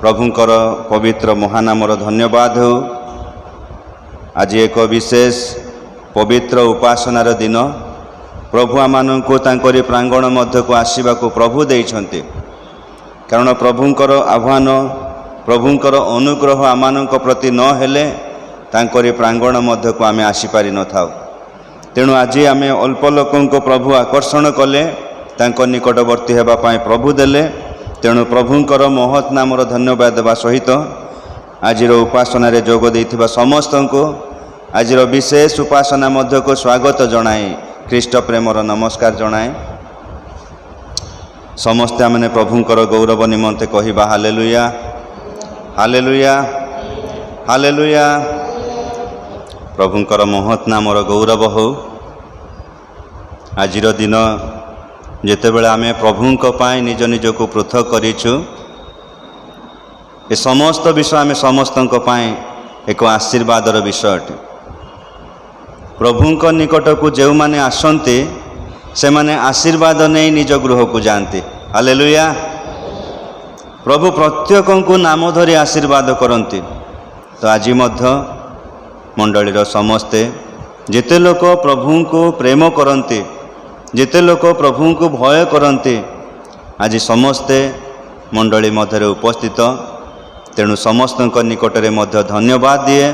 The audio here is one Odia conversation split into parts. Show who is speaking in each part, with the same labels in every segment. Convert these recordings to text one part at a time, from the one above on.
Speaker 1: ପ୍ରଭୁଙ୍କର ପବିତ୍ର ମହାନାମର ଧନ୍ୟବାଦ ହେଉ। ଆଜି ଏକ ବିଶେଷ ପବିତ୍ର ଉପାସନାର ଦିନ। ପ୍ରଭୁ ଆମମାନଙ୍କୁ ତାଙ୍କରି ପ୍ରାଙ୍ଗଣ ମଧ୍ୟକୁ ଆସିବାକୁ ପ୍ରଭୁ ଦେଇଛନ୍ତି, କାରଣ ପ୍ରଭୁଙ୍କର ଆହ୍ୱାନ, ପ୍ରଭୁଙ୍କର ଅନୁଗ୍ରହ ଆମମାନଙ୍କ ପ୍ରତି ନ ହେଲେ ତାଙ୍କରି ପ୍ରାଙ୍ଗଣ ମଧ୍ୟକୁ ଆମେ ଆସିପାରିନଥାଉ। ତେଣୁ ଆଜି ଆମେ ଅଳ୍ପ ଲୋକଙ୍କୁ ପ୍ରଭୁ ଆକର୍ଷଣ କଲେ, ତାଙ୍କ ନିକଟବର୍ତ୍ତୀ ହେବା ପାଇଁ ପ୍ରଭୁ ଦେଲେ। ତେଣୁ ପ୍ରଭୁଙ୍କର ମହତ୍ ନାମର ଧନ୍ୟବାଦ ଦେବା ସହିତ ଆଜିର ଉପାସନାରେ ଯୋଗ ଦେଇଥିବା ସମସ୍ତଙ୍କୁ ଆଜିର ବିଶେଷ ଉପାସନା ମଧ୍ୟକୁ ସ୍ୱାଗତ ଜଣାଇ ଖ୍ରୀଷ୍ଟ ପ୍ରେମର ନମସ୍କାର ଜଣାଏ। ସମସ୍ତେ ଆମେ ପ୍ରଭୁଙ୍କର ଗୌରବ ନିମନ୍ତେ କହିବା ହାଲେଲୁୟା, ହାଲେଲୁୟା, ହାଲେଲୁୟା। ପ୍ରଭୁଙ୍କର ମହତ୍ ନାମର ଗୌରବ ହେଉ। ଆଜିର ଦିନ ଯେତେବେଳେ ଆମେ ପ୍ରଭୁଙ୍କ ପାଇଁ ନିଜ ନିଜକୁ ପୃଥକ କରିଛୁ, ଏ ସମସ୍ତ ବିଷୟ ଆମେ ସମସ୍ତଙ୍କ ପାଇଁ ଏକ ଆଶୀର୍ବାଦର ବିଷୟ ଅଟେ। ପ୍ରଭୁଙ୍କ ନିକଟକୁ ଯେଉଁମାନେ ଆସନ୍ତି ସେମାନେ ଆଶୀର୍ବାଦ ନେଇ ନିଜ ଗୃହକୁ ଯାଆନ୍ତି। ହାଲେଲୁୟା। ପ୍ରଭୁ ପ୍ରତ୍ୟେକଙ୍କୁ ନାମ ଧରି ଆଶୀର୍ବାଦ କରନ୍ତି। ତ ଆଜି ମଧ୍ୟ ମଣ୍ଡଳୀର ସମସ୍ତେ ଯେତେ ଲୋକ ପ୍ରଭୁଙ୍କୁ ପ୍ରେମ କରନ୍ତି, ଯେତେ ଲୋକ ପ୍ରଭୁଙ୍କୁ ଭୟ କରନ୍ତି, ଆଜି ସମସ୍ତେ ମଣ୍ଡଳୀ ମଧ୍ୟରେ ଉପସ୍ଥିତ। ତେଣୁ ସମସ୍ତଙ୍କ ନିକଟରେ ମଧ୍ୟ ଧନ୍ୟବାଦ ଦିଏ।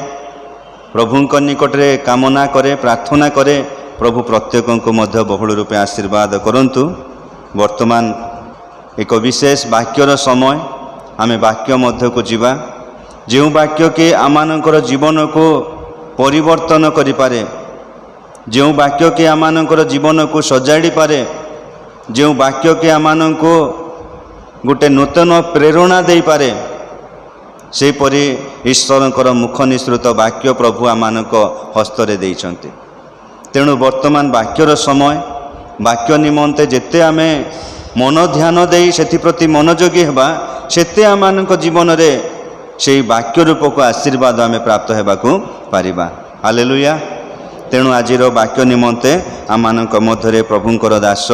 Speaker 1: ପ୍ରଭୁଙ୍କ ନିକଟରେ କାମନା କରେ, ପ୍ରାର୍ଥନା କରେ, ପ୍ରଭୁ ପ୍ରତ୍ୟେକଙ୍କୁ ମଧ୍ୟ ବହୁଳ ରୂପେ ଆଶୀର୍ବାଦ କରନ୍ତୁ। ବର୍ତ୍ତମାନ ଏକ ବିଶେଷ ବାକ୍ୟର ସମୟ, ଆମେ ବାକ୍ୟ ମଧ୍ୟକୁ ଯିବା, ଯେଉଁ ବାକ୍ୟ କି ଆମମାନଙ୍କର ଜୀବନକୁ ପରିବର୍ତ୍ତନ କରିପାରେ, ଯେଉଁ ବାକ୍ୟ କି ଆମମାନଙ୍କର ଜୀବନକୁ ସଜାଡ଼ି ପାରେ, ଯେଉଁ ବାକ୍ୟ କି ଆମମାନଙ୍କୁ ଗୋଟେ ନୂତନ ପ୍ରେରଣା ଦେଇପାରେ, ସେହିପରି ଈଶ୍ୱରଙ୍କର ମୁଖ ନିଃସୃତ ବାକ୍ୟ ପ୍ରଭୁ ଆମମାନଙ୍କ ହସ୍ତରେ ଦେଇଛନ୍ତି। ତେଣୁ ବର୍ତ୍ତମାନ ବାକ୍ୟର ସମୟ, ବାକ୍ୟ ନିମନ୍ତେ ଯେତେ ଆମେ ମନ ଧ୍ୟାନ ଦେଇ ସେଥିପ୍ରତି ମନୋଯୋଗୀ ହେବା, ସେତେ ଆମମାନଙ୍କ ଜୀବନରେ ସେଇ ବାକ୍ୟ ରୂପକୁ ଆଶୀର୍ବାଦ ଆମେ ପ୍ରାପ୍ତ ହେବାକୁ ପାରିବା। ହାଲେଲୁୟା। ତେଣୁ ଆଜିର ବାକ୍ୟ ନିମନ୍ତେ ଆମମାନଙ୍କ ମଧ୍ୟରେ ପ୍ରଭୁଙ୍କର ଦାସ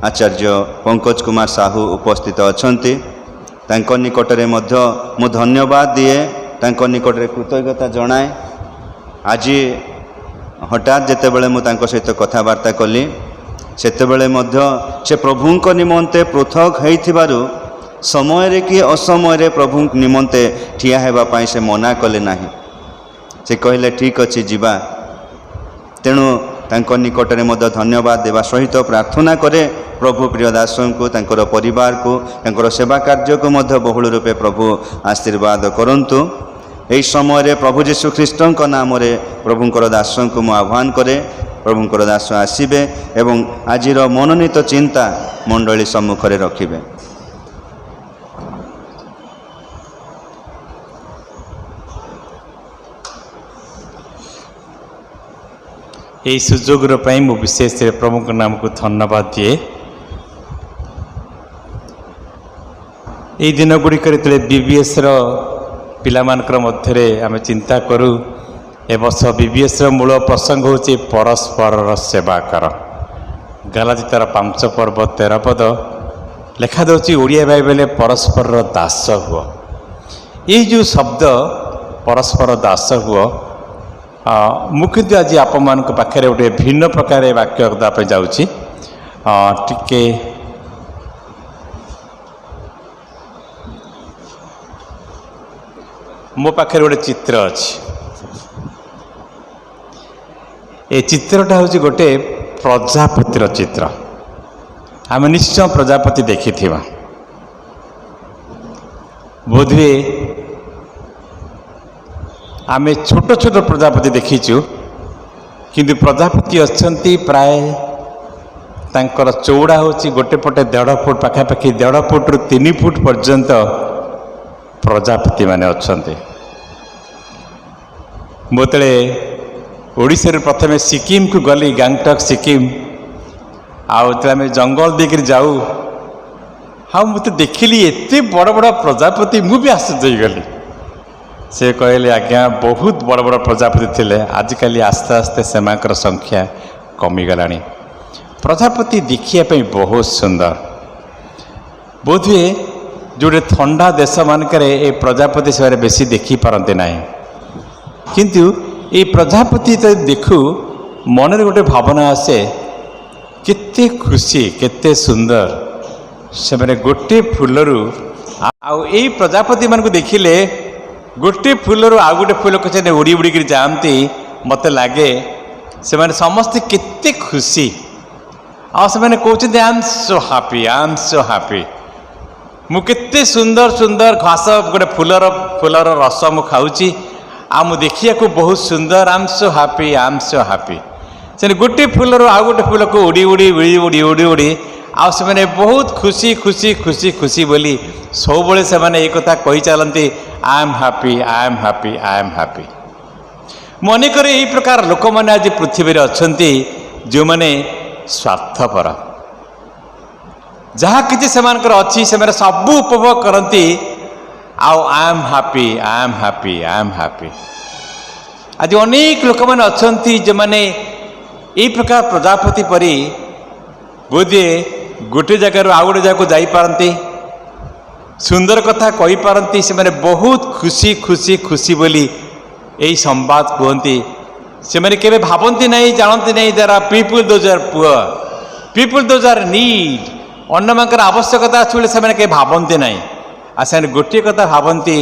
Speaker 1: ଆଚାର୍ଯ୍ୟ ପଙ୍କଜ କୁମାର ସାହୁ ଉପସ୍ଥିତ ଅଛନ୍ତି। ତାଙ୍କ ନିକଟରେ ମଧ୍ୟ ମୁଁ ଧନ୍ୟବାଦ ଦିଏ, ତାଙ୍କ ନିକଟରେ କୃତଜ୍ଞତା ଜଣାଏ। ଆଜି ହଠାତ୍ ଯେତେବେଳେ ମୁଁ ତାଙ୍କ ସହିତ କଥାବାର୍ତ୍ତା କଲି, ସେତେବେଳେ ମଧ୍ୟ ସେ ପ୍ରଭୁଙ୍କ ନିମନ୍ତେ ପୃଥକ ହେଇଥିବାରୁ ସମୟରେ କି ଅସମୟରେ ପ୍ରଭୁଙ୍କ ନିମନ୍ତେ ଠିଆ ହେବା ପାଇଁ ସେ ମନା କଲେ ନାହିଁ। ସେ କହିଲେ ଠିକ୍ ଅଛି ଯିବା। ତେଣୁ ତାଙ୍କ ନିକଟରେ ମଧ୍ୟ ଧନ୍ୟବାଦ ଦେବା ସହିତ ପ୍ରାର୍ଥନା କରେ ପ୍ରଭୁ ପ୍ରିୟ ଦାସଙ୍କୁ, ତାଙ୍କର ପରିବାରକୁ, ତାଙ୍କର ସେବା କାର୍ଯ୍ୟକୁ ମଧ୍ୟ ବହୁଳ ରୂପେ ପ୍ରଭୁ ଆଶୀର୍ବାଦ କରନ୍ତୁ। ଏହି ସମୟରେ ପ୍ରଭୁ ଯୀଶୁ ଖ୍ରୀଷ୍ଟଙ୍କ ନାମରେ ପ୍ରଭୁଙ୍କର ଦାସଙ୍କୁ ମୁଁ ଆହ୍ୱାନ କରେ, ପ୍ରଭୁଙ୍କର ଦାସ ଆସିବେ ଏବଂ ଆଜିର ମନୋନୀତ ଚିନ୍ତା ମଣ୍ଡଳୀ ସମ୍ମୁଖରେ ରଖିବେ।
Speaker 2: ଏହି ସୁଯୋଗର ପାଇଁ ମୁଁ ବିଶେଷରେ ପ୍ରଭୁଙ୍କ ନାମକୁ ଧନ୍ୟବାଦ ଦିଏ। ଏହି ଦିନ ଗୁଡ଼ିକରେ ଯେତେବେଳେ ବିବିଏସ୍ର ପିଲାମାନଙ୍କର ମଧ୍ୟରେ ଆମେ ଚିନ୍ତା କରୁ, ଏ ବର୍ଷ ବିବିଏସ୍ର ମୂଳ ପ୍ରସଙ୍ଗ ହେଉଛି ପରସ୍ପରର ସେବା କର। ଗାଲାତୀ ତାର 5 ପର୍ବ 13 ପଦ ଲେଖାଯାଉଛି ଓଡ଼ିଆ ବାଇବେଲରେ ପରସ୍ପରର ଦାସ ହୁଅ। ଏଇ ଯେଉଁ ଶବ୍ଦ ପରସ୍ପର ଦାସ ହୁଅ, ମୁଁ କିନ୍ତୁ ଆଜି ଆପଣମାନଙ୍କ ପାଖରେ ଗୋଟେ ଭିନ୍ନ ପ୍ରକାର ବାକ୍ୟ ଦେବା ପାଇଁ ଯାଉଛି। ଟିକେ ମୋ ପାଖରେ ଗୋଟେ ଚିତ୍ର ଅଛି। ଏ ଚିତ୍ରଟା ହେଉଛି ଗୋଟେ ପ୍ରଜାପତିର ଚିତ୍ର। ଆମେ ନିଶ୍ଚୟ ପ୍ରଜାପତି ଦେଖିଥିବା, ବୋଧହୁଏ ଆମେ ଛୋଟ ଛୋଟ ପ୍ରଜାପତି ଦେଖିଛୁ, କିନ୍ତୁ ପ୍ରଜାପତି ଅଛନ୍ତି ପ୍ରାୟ ତାଙ୍କର ଚଉଡ଼ା ହେଉଛି ଗୋଟେ ପଟେ 1.5 ଫୁଟ ପାଖାପାଖି, 1.5 ଫୁଟରୁ 3 ଫୁଟ ପର୍ଯ୍ୟନ୍ତ ପ୍ରଜାପତିମାନେ ଅଛନ୍ତି। ମୁଁ ଯେତେବେଳେ ଓଡ଼ିଶାରୁ ପ୍ରଥମେ ସିକିମକୁ ଗଲି, ଗାଙ୍ଗଟକ୍ ସିକିମ, ଆଉ ଯେତେବେଳେ ଆମେ ଜଙ୍ଗଲ ଦେଇକରି ଯାଉ, ଆଉ ମୁଁ ତ ଦେଖିଲି ଏତେ ବଡ଼ ବଡ଼ ପ୍ରଜାପତି, ମୁଁ ବି ଆଶ୍ଚର୍ଯ୍ୟ ହେଇଗଲି। ସେ କହିଲେ ଆଜ୍ଞା ବହୁତ ବଡ଼ ବଡ଼ ପ୍ରଜାପତି ଥିଲେ, ଆଜିକାଲି ଆସ୍ତେ ଆସ୍ତେ ସେମାନଙ୍କର ସଂଖ୍ୟା କମିଗଲାଣି। ପ୍ରଜାପତି ଦେଖିବା ପାଇଁ ବହୁତ ସୁନ୍ଦର, ବୋଧହୁଏ ଯେଉଁଠି ଥଣ୍ଡା ଦେଶମାନଙ୍କରେ ଏ ପ୍ରଜାପତି ସେମାନେ ବେଶୀ ଦେଖିପାରନ୍ତି ନାହିଁ। କିନ୍ତୁ ଏଇ ପ୍ରଜାପତି ଯେତେବେଳେ ଦେଖୁ, ମନରେ ଗୋଟେ ଭାବନା ଆସେ, କେତେ ଖୁସି, କେତେ ସୁନ୍ଦର ସେମାନେ ଗୋଟିଏ ଫୁଲରୁ। ଆଉ ଏଇ ପ୍ରଜାପତିମାନଙ୍କୁ ଦେଖିଲେ ଗୋଟିଏ ଫୁଲରୁ ଆଉ ଗୋଟେ ଫୁଲକୁ ସେମାନେ ଉଡ଼ି ଉଡ଼ିକିରି ଯାଆନ୍ତି। ମୋତେ ଲାଗେ ସେମାନେ ସମସ୍ତେ କେତେ ଖୁସି, ଆଉ ସେମାନେ କହୁଛନ୍ତି, "I am so happy, I am so happy." ମୁଁ କେତେ ସୁନ୍ଦର ସୁନ୍ଦର ଘାସ, ଗୋଟେ ଫୁଲର ରସ ମୁଁ ଖାଉଛି, ଆଉ ମୁଁ ଦେଖିବାକୁ ବହୁତ ସୁନ୍ଦର। "I am so happy, I am so happy." ସେମାନେ ଗୋଟିଏ ଫୁଲରୁ ଆଉ ଗୋଟେ ଫୁଲକୁ ଉଡ଼ି ଉଡ଼ି ଉଡ଼ି ଉଡ଼ି ଉଡ଼ି ଉଡ଼ି, ଆଉ ସେମାନେ ବହୁତ ଖୁସି ଖୁସି ଖୁସି ଖୁସି ବୋଲି ସବୁବେଳେ ସେମାନେ ଏଇ କଥା କହି ଚାଲନ୍ତି, "I am happy, I am happy, I am happy." ମନେକରେ ଏଇ ପ୍ରକାର ଲୋକମାନେ ଆଜି ପୃଥିବୀରେ ଅଛନ୍ତି, ଯେଉଁମାନେ ସ୍ୱାର୍ଥପର। ଯାହା କିଛି ସେମାନଙ୍କର ଅଛି, ସେମାନେ ସବୁ ଉପଭୋଗ କରନ୍ତି, ଆଉ "I am happy, I am happy, I am happy." ଆଜି ଅନେକ ଲୋକମାନେ ଅଛନ୍ତି, ଯେଉଁମାନେ ଏଇ ପ୍ରକାର ପ୍ରଜାପତି ପରି ବୋଧେ ଗୋଟେ ଜାଗାରୁ ଆଉ ଗୋଟେ ଜାଗାକୁ ଯାଇପାରନ୍ତି, ସୁନ୍ଦର କଥା କହିପାରନ୍ତି। ସେମାନେ ବହୁତ ଖୁସି ଖୁସି ଖୁସି ବୋଲି ଏଇ ସମ୍ବାଦ କୁହନ୍ତି। ସେମାନେ କେବେ ଭାବନ୍ତି ନାହିଁ, ଜାଣନ୍ତି ନାହିଁ, there are people those are poor, people those are need. ଅନ୍ୟମାନଙ୍କର ଆବଶ୍ୟକତା ଅଛି ବୋଲି ସେମାନେ କେବେ ଭାବନ୍ତି ନାହିଁ। ଆଉ ସେମାନେ ଗୋଟିଏ କଥା ଭାବନ୍ତି,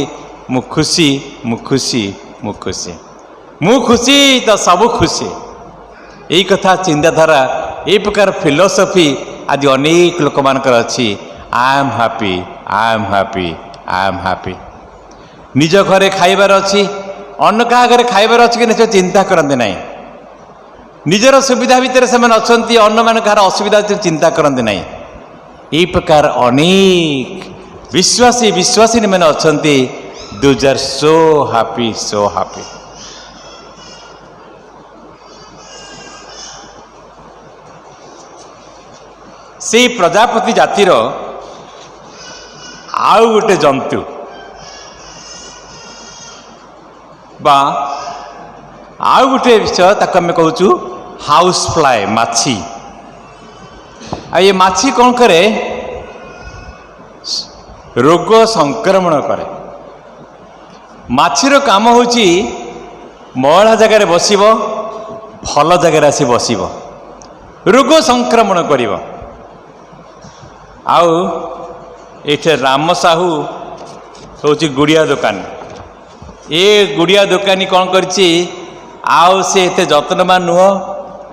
Speaker 2: ମୁଁ ଖୁସି, ମୁଁ ଖୁସି, ମୁଁ ଖୁସି, ମୁଁ ଖୁସି ତ ସବୁ ଖୁସି। ଏଇ କଥା ଚିନ୍ତାଧାରା, ଏଇ ପ୍ରକାର ଫିଲୋସଫି ଆଜି ଅନେକ ଲୋକମାନଙ୍କର ଅଛି। "I am happy, I am happy, I am happy." ନିଜ ଘରେ ଖାଇବାର ଅଛି, ଅନ୍ୟ କାହା ଘରେ ଖାଇବାର ଅଛି କି ନାହିଁ ସେ ଚିନ୍ତା କରନ୍ତି ନାହିଁ। ନିଜର ସୁବିଧା ଭିତରେ ସେମାନେ ଅଛନ୍ତି, ଅନ୍ୟମାନେ କାହାର ଅସୁବିଧା ଅଛି ଚିନ୍ତା କରନ୍ତି ନାହିଁ। ଏଇ ପ୍ରକାର ଅନେକ ବିଶ୍ୱାସୀ ବିଶ୍ୱାସିନୀ ମାନେ ଅଛନ୍ତି, those are so happy, so happy. ସେଇ ପ୍ରଜାପତି ଜାତିର ଆଉ ଗୋଟେ ଜନ୍ତୁ ବା ଆଉ ଗୋଟେ ବିଷୟ, ତାକୁ ଆମେ କହୁଛୁ ହାଉସ୍ ଫ୍ଲାଏ, ମାଛି। ଆଉ ଏ ମାଛି କ'ଣ କରେ? ରୋଗ ସଂକ୍ରମଣ କରେ। ମାଛିର କାମ ହେଉଛି ମଇଳା ଜାଗାରେ ବସିବ, ଭଲ ଜାଗାରେ ଆସି ବସିବ, ରୋଗ ସଂକ୍ରମଣ କରିବ। ଆଉ ଏଇଠି ରାମ ସାହୁ ହେଉଛି ଗୁଡ଼ିଆ ଦୋକାନୀ। ଏ ଗୁଡ଼ିଆ ଦୋକାନୀ କ'ଣ କରିଛି, ଆଉ ସେ ଏତେ ଯତ୍ନବାନ ନୁହଁ,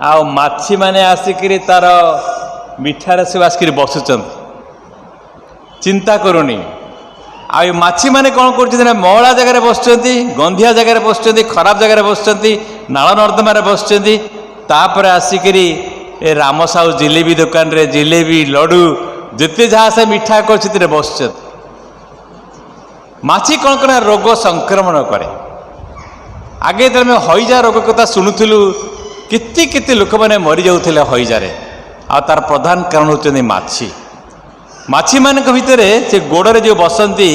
Speaker 2: ଆଉ ମାଛିମାନେ ଆସିକିରି ତାର ମିଠାରେ ସବୁ ଆସିକିରି ବସୁଛନ୍ତି। ଚିନ୍ତା କରୁନି। ଆଉ ଏ ମାଛିମାନେ କ'ଣ କରୁଛନ୍ତି ନା, ମଇଳା ଜାଗାରେ ବସୁଛନ୍ତି, ଗନ୍ଧିଆ ଜାଗାରେ ବସୁଛନ୍ତି, ଖରାପ ଜାଗାରେ ବସୁଛନ୍ତି, ନାଳ ନର୍ଦ୍ଦମାରେ ବସୁଛନ୍ତି। ତାପରେ ଆସିକିରି ଏ ରାମ ସାହୁ ଜିଲେବି ଦୋକାନରେ ଜିଲେବି, ଲଡ଼ୁ, ଯେତେ ଯାହା ସେ ମିଠା କରୁଛି, ସେଥିରେ ବସୁଛନ୍ତି। ମାଛି କ'ଣ କରେ? ରୋଗ ସଂକ୍ରମଣ କରେ। ଆଗେ ଯେତେବେଳେ ଆମେ ହଇଜା ରୋଗ କଥା ଶୁଣୁଥିଲୁ, କେତେ କେତେ ଲୋକମାନେ ମରିଯାଉଥିଲେ ହଇଜାରେ। ଆଉ ତାର ପ୍ରଧାନ କାରଣ ହେଉଛନ୍ତି ମାଛି। ମାଛିମାନଙ୍କ ଭିତରେ ସେ ଗୋଡ଼ରେ ଯେଉଁ ବସନ୍ତି,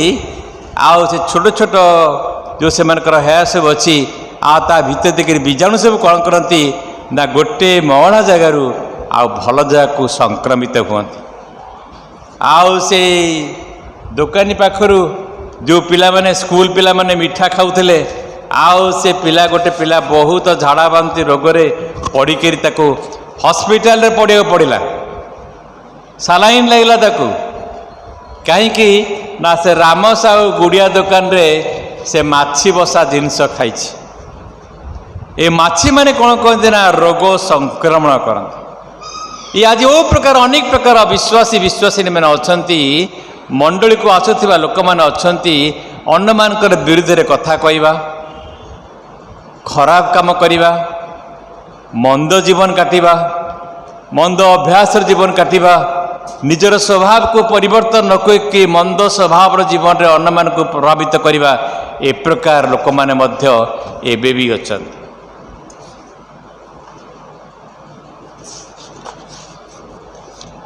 Speaker 2: ଆଉ ସେ ଛୋଟ ଛୋଟ ଯେଉଁ ସେମାନଙ୍କର ହେୟାର ସବୁ ଅଛି, ଆଉ ତା ଭିତରେ ଦେଇକରି ବୀଜାଣୁ ସବୁ କ'ଣ କରନ୍ତି ନା, ଗୋଟେ ମଇଳା ଜାଗାରୁ ଆଉ ଭଲ ଜାଗାକୁ ସଂକ୍ରମିତ ହୁଅନ୍ତି। ଆଉ ସେଇ ଦୋକାନୀ ପାଖରୁ ଯେଉଁ ପିଲାମାନେ, ସ୍କୁଲ ପିଲାମାନେ ମିଠା ଖାଉଥିଲେ, ଆଉ ସେ ପିଲା, ଗୋଟେ ପିଲା ବହୁତ ଝାଡ଼ା ବାନ୍ତି ରୋଗରେ ପଡ଼ିକରି ତାକୁ ହସ୍ପିଟାଲରେ ପଡ଼ିବାକୁ ପଡ଼ିଲା, ସାଲାଇନ୍ ଲାଗିଲା ତାକୁ। କାହିଁକି ନା ସେ ରାମ ସାହୁ ଗୁଡ଼ିଆ ଦୋକାନରେ ସେ ମାଛି ବସା ଜିନିଷ ଖାଇଛି। ଏ ମାଛିମାନେ କ'ଣ କରନ୍ତି ନା, ରୋଗ ସଂକ୍ରମଣ କରନ୍ତି। ଏ ଆଜି ଓ ପ୍ରକାର ଅନେକ ପ୍ରକାର ବିଶ୍ୱାସୀ ବିଶ୍ୱାସିନୀ ମାନେ ଅଛନ୍ତି, ମଣ୍ଡଳୀକୁ ଆସୁଥିବା ଲୋକମାନେ ଅଛନ୍ତି, ଅନ୍ୟମାନଙ୍କର ବିରୁଦ୍ଧରେ କଥା କହିବା, ଖରାପ କାମ କରିବା, ମନ୍ଦ ଜୀବନ କାଟିବା, ମନ୍ଦ ଅଭ୍ୟାସର ଜୀବନ କାଟିବା, ନିଜର ସ୍ୱଭାବକୁ ପରିବର୍ତ୍ତନ ନ କରିକି ମନ୍ଦ ସ୍ୱଭାବର ଜୀବନରେ ଅନ୍ୟମାନଙ୍କୁ ପ୍ରଭାବିତ କରିବା, ଏ ପ୍ରକାର ଲୋକମାନେ ମଧ୍ୟ ଏବେ ବି ଅଛନ୍ତି।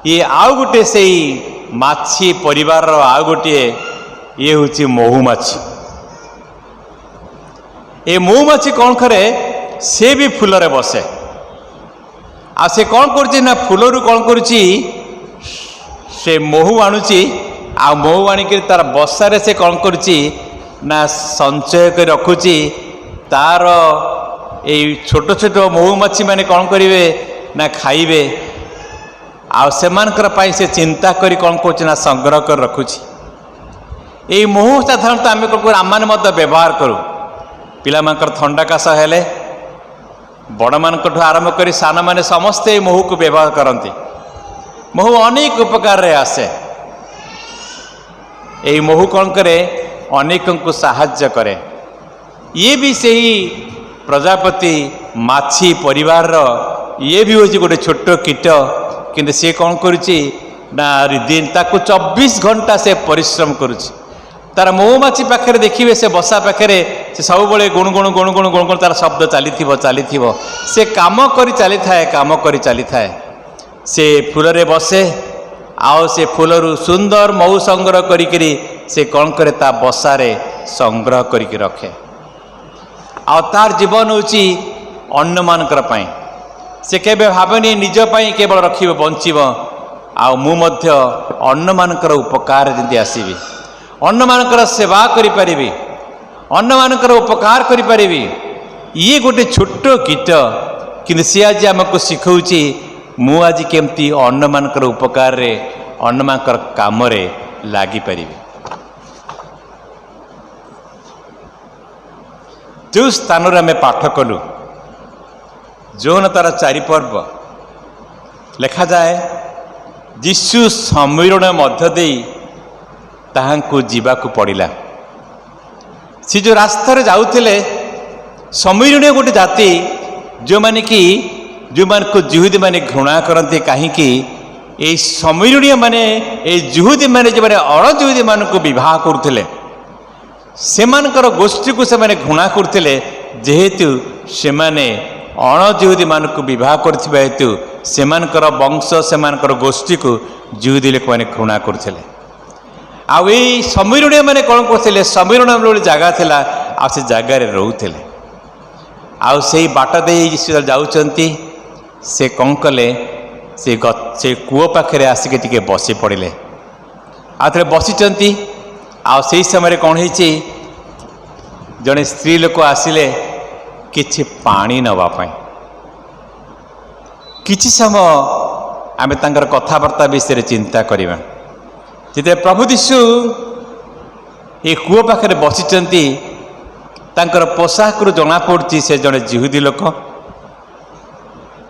Speaker 2: ଇଏ ଆଉ ଗୋଟେ ସେଇ ମାଛି ପରିବାରର ଆଉ ଗୋଟିଏ, ଇଏ ହେଉଛି ମହୁମାଛି। ଏ ମହୁମାଛି କ'ଣ କରେ? ସେ ବି ଫୁଲରେ ବସେ। ଆଉ ସେ କ'ଣ କରୁଛି ନା, ଫୁଲରୁ କ'ଣ କରୁଛି, ସେ ମହୁ ଆଣୁଛି। ଆଉ ମହୁ ଆଣିକିରି ତାର ବସାରେ ସେ କ'ଣ କରୁଛି ନା ସଞ୍ଚୟ କରି ରଖୁଛି। ତାର ଏଇ ଛୋଟ ଛୋଟ ମହୁମାଛି ମାନେ କ'ଣ କରିବେ ନା ଖାଇବେ, ଆଉ ସେମାନଙ୍କର ପାଇଁ ସେ ଚିନ୍ତା କରି କ'ଣ କରୁଛି ନା ସଂଗ୍ରହ କରି ରଖୁଛି। ଏଇ ମହୁ ସାଧାରଣତଃ ଆମେ କ'ଣ କରୁ, ଆମମାନେ ମଧ୍ୟ ବ୍ୟବହାର କରୁ। ପିଲାମାନଙ୍କର ଥଣ୍ଡା କାଶ ହେଲେ ବଡ଼ମାନଙ୍କଠୁ ଆରମ୍ଭ କରି ସାନମାନେ ସମସ୍ତେ ଏଇ ମହୁକୁ ବ୍ୟବହାର କରନ୍ତି। ମହୁ ଅନେକ ଉପକାରରେ ଆସେ। ଏଇ ମହୁ କ'ଣ କରେ? ଅନେକଙ୍କୁ ସାହାଯ୍ୟ କରେ। ଇଏ ବି ସେହି ପ୍ରଜାପତି ମାଛି ପରିବାରର, ଇଏ ବି ହେଉଛି ଗୋଟେ ଛୋଟ କୀଟ, କିନ୍ତୁ ସିଏ କ'ଣ କରୁଛି ନା ଦିନ ତାକୁ 24 ଘଣ୍ଟା ସେ ପରିଶ୍ରମ କରୁଛି। ତାର ମହୁମାଛି ପାଖରେ ଦେଖିବେ, ସେ ବସା ପାଖରେ ସେ ସବୁବେଳେ ଗୁଣୁ ଗୁଣୁ ଗୁଣୁ ଗୁଣୁ ଗୁଣୁ ଗୁଣୁ ତାର ଶବ୍ଦ ଚାଲିଥିବ ଚାଲିଥିବ। ସେ କାମ କରି ଚାଲିଥାଏ, କାମ କରି ଚାଲିଥାଏ। ସେ ଫୁଲରେ ବସେ, ଆଉ ସେ ଫୁଲରୁ ସୁନ୍ଦର ମହୁ ସଂଗ୍ରହ କରିକିରି ସେ କ'ଣ କରେ, ତା ବସାରେ ସଂଗ୍ରହ କରିକି ରଖେ। ଆଉ ତାର ଜୀବନ ହେଉଛି ଅନ୍ୟମାନଙ୍କର ପାଇଁ। ସେ କେବେ ଭାବେନି ନିଜ ପାଇଁ କେବଳ ରଖିବ ବଞ୍ଚିବ, ଆଉ ମୁଁ ମଧ୍ୟ ଅନ୍ୟମାନଙ୍କର ଉପକାର ଯେମିତି ଆସିବି, ଅନ୍ୟମାନଙ୍କର ସେବା କରିପାରିବି, ଅନ୍ୟମାନଙ୍କର ଉପକାର କରିପାରିବି। ଇଏ ଗୋଟେ ଛୋଟ କୀଟ, କିନ୍ତୁ ସିଏ ଆଜି ଆମକୁ ଶିଖଉଛି ମୁଁ ଆଜି କେମିତି ଅନ୍ୟମାନଙ୍କର ଉପକାରରେ, ଅନ୍ୟମାନଙ୍କର କାମରେ ଲାଗିପାରିବି। ଯେଉଁ ସ୍ଥାନରେ ଆମେ ପାଠ କଲୁ, ଯୋହନ ତାର 4 ପର୍ବ ଲେଖାଯାଏ, ଯୀଶୁ ସମୀରଣ ମଧ୍ୟ ଦେଇ ତାହାଙ୍କୁ ଯିବାକୁ ପଡ଼ିଲା। ସେ ଯେଉଁ ରାସ୍ତାରେ ଯାଉଥିଲେ, ସମୀରଣୀୟ ଗୋଟେ ଜାତି, ଯେଉଁମାନେ କି ଯେଉଁମାନଙ୍କୁ ଯିହୁଦୀମାନେ ଘୃଣା କରନ୍ତି। କାହିଁକି? ଏଇ ସମୀରଣୀୟ ମାନେ, ଏଇ ଯିହୁଦୀମାନେ ଯେଉଁମାନେ ଅଣଯିହୁଦୀମାନଙ୍କୁ ବିବାହ କରୁଥିଲେ, ସେମାନଙ୍କର ଗୋଷ୍ଠୀକୁ ସେମାନେ ଘୃଣା କରୁଥିଲେ। ଯେହେତୁ ସେମାନେ ଅଣଯିହୁଦୀମାନଙ୍କୁ ବିବାହ କରୁଥିବା ହେତୁ ସେମାନଙ୍କର ବଂଶ, ସେମାନଙ୍କର ଗୋଷ୍ଠୀକୁ ଯିହୁଦୀ ଲୋକମାନେ ଘୃଣା କରୁଥିଲେ। ଆଉ ଏଇ ସମୀରଣୀୟ ମାନେ କ'ଣ କରୁଥିଲେ? ସମୀରଣ ବୋଲି ଜାଗା ଥିଲା, ଆଉ ସେ ଜାଗାରେ ରହୁଥିଲେ। ଆଉ ସେଇ ବାଟ ଦେଇ ଯୀଶୁ ଯାଉଛନ୍ତି, ସେ କ'ଣ କଲେ, ସେ କୂଅ ପାଖରେ ଆସିକି ଟିକେ ବସି ପଡ଼ିଲେ। ଆଉ ଥରେ ବସିଛନ୍ତି, ଆଉ ସେଇ ସମୟରେ କ'ଣ ହେଇଛି, ଜଣେ ସ୍ତ୍ରୀ ଲୋକ ଆସିଲେ କିଛି ପାଣି ନେବା ପାଇଁ। କିଛି ସମୟ ଆମେ ତାଙ୍କର କଥାବାର୍ତ୍ତା ବିଷୟରେ ଚିନ୍ତା କରିବା। ଯେତେବେଳେ ପ୍ରଭୁ ଯୀଶୁ ଏ କୂଅ ପାଖରେ ବସିଛନ୍ତି, ତାଙ୍କର ପୋଷାକରୁ ଜଣାପଡ଼ୁଛି ସେ ଜଣେ ଯିହୁଦୀ ଲୋକ।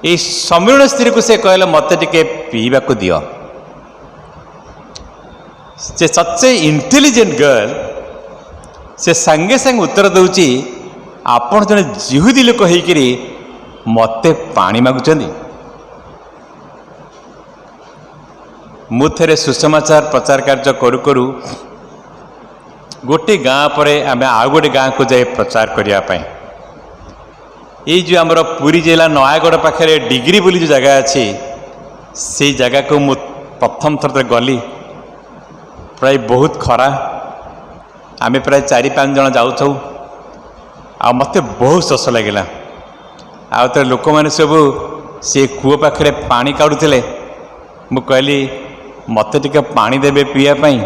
Speaker 2: ଏଇ ସମୀରଣ ସ୍ତ୍ରୀକୁ ସେ କହିଲେ, ମୋତେ ଟିକେ ପିଇବାକୁ ଦିଅ। ସେ ସଚ୍ ଏ ଇଣ୍ଟେଲିଜେଣ୍ଟ ଗାର୍ଲ, ସେ ସାଙ୍ଗେ ସାଙ୍ଗେ ଉତ୍ତର ଦେଉଛି, ଆପଣ ଜଣେ ଯିହୁଦୀ ଲୋକ ହେଇକିରି ମୋତେ ପାଣି ମାଗୁଛନ୍ତି? ମୁଁ ଥରେ ସୁସମାଚାର ପ୍ରଚାର କାର୍ଯ୍ୟ କରୁ କରୁ ଗୋଟେ ଗାଁ ପରେ ଆମେ ଆଉ ଗୋଟେ ଗାଁକୁ ଯାଇ ପ୍ରଚାର କରିବା ପାଇଁ, ଏଇ ଯେଉଁ ଆମର ପୁରୀ ଜିଲ୍ଲା ନୟାଗଡ଼ ପାଖରେ ଡିଗ୍ରୀ ବୋଲି ଯେଉଁ ଜାଗା ଅଛି, ସେଇ ଜାଗାକୁ ମୁଁ ପ୍ରଥମ ଥର ଗଲି। ପ୍ରାୟ ବହୁତ ଖରା, ଆମେ ପ୍ରାୟ 4-5 ଜଣ ଯାଉଥାଉ, ଆଉ ମୋତେ ବହୁତ ଶୋଷ ଲାଗିଲା। ଆଉ ଥରେ ଲୋକମାନେ ସବୁ ସେ କୂଅ ପାଖରେ ପାଣି କାଢ଼ୁଥିଲେ। ମୁଁ କହିଲି, ମୋତେ ଟିକେ ପାଣି ଦେବେ ପିଇବା ପାଇଁ।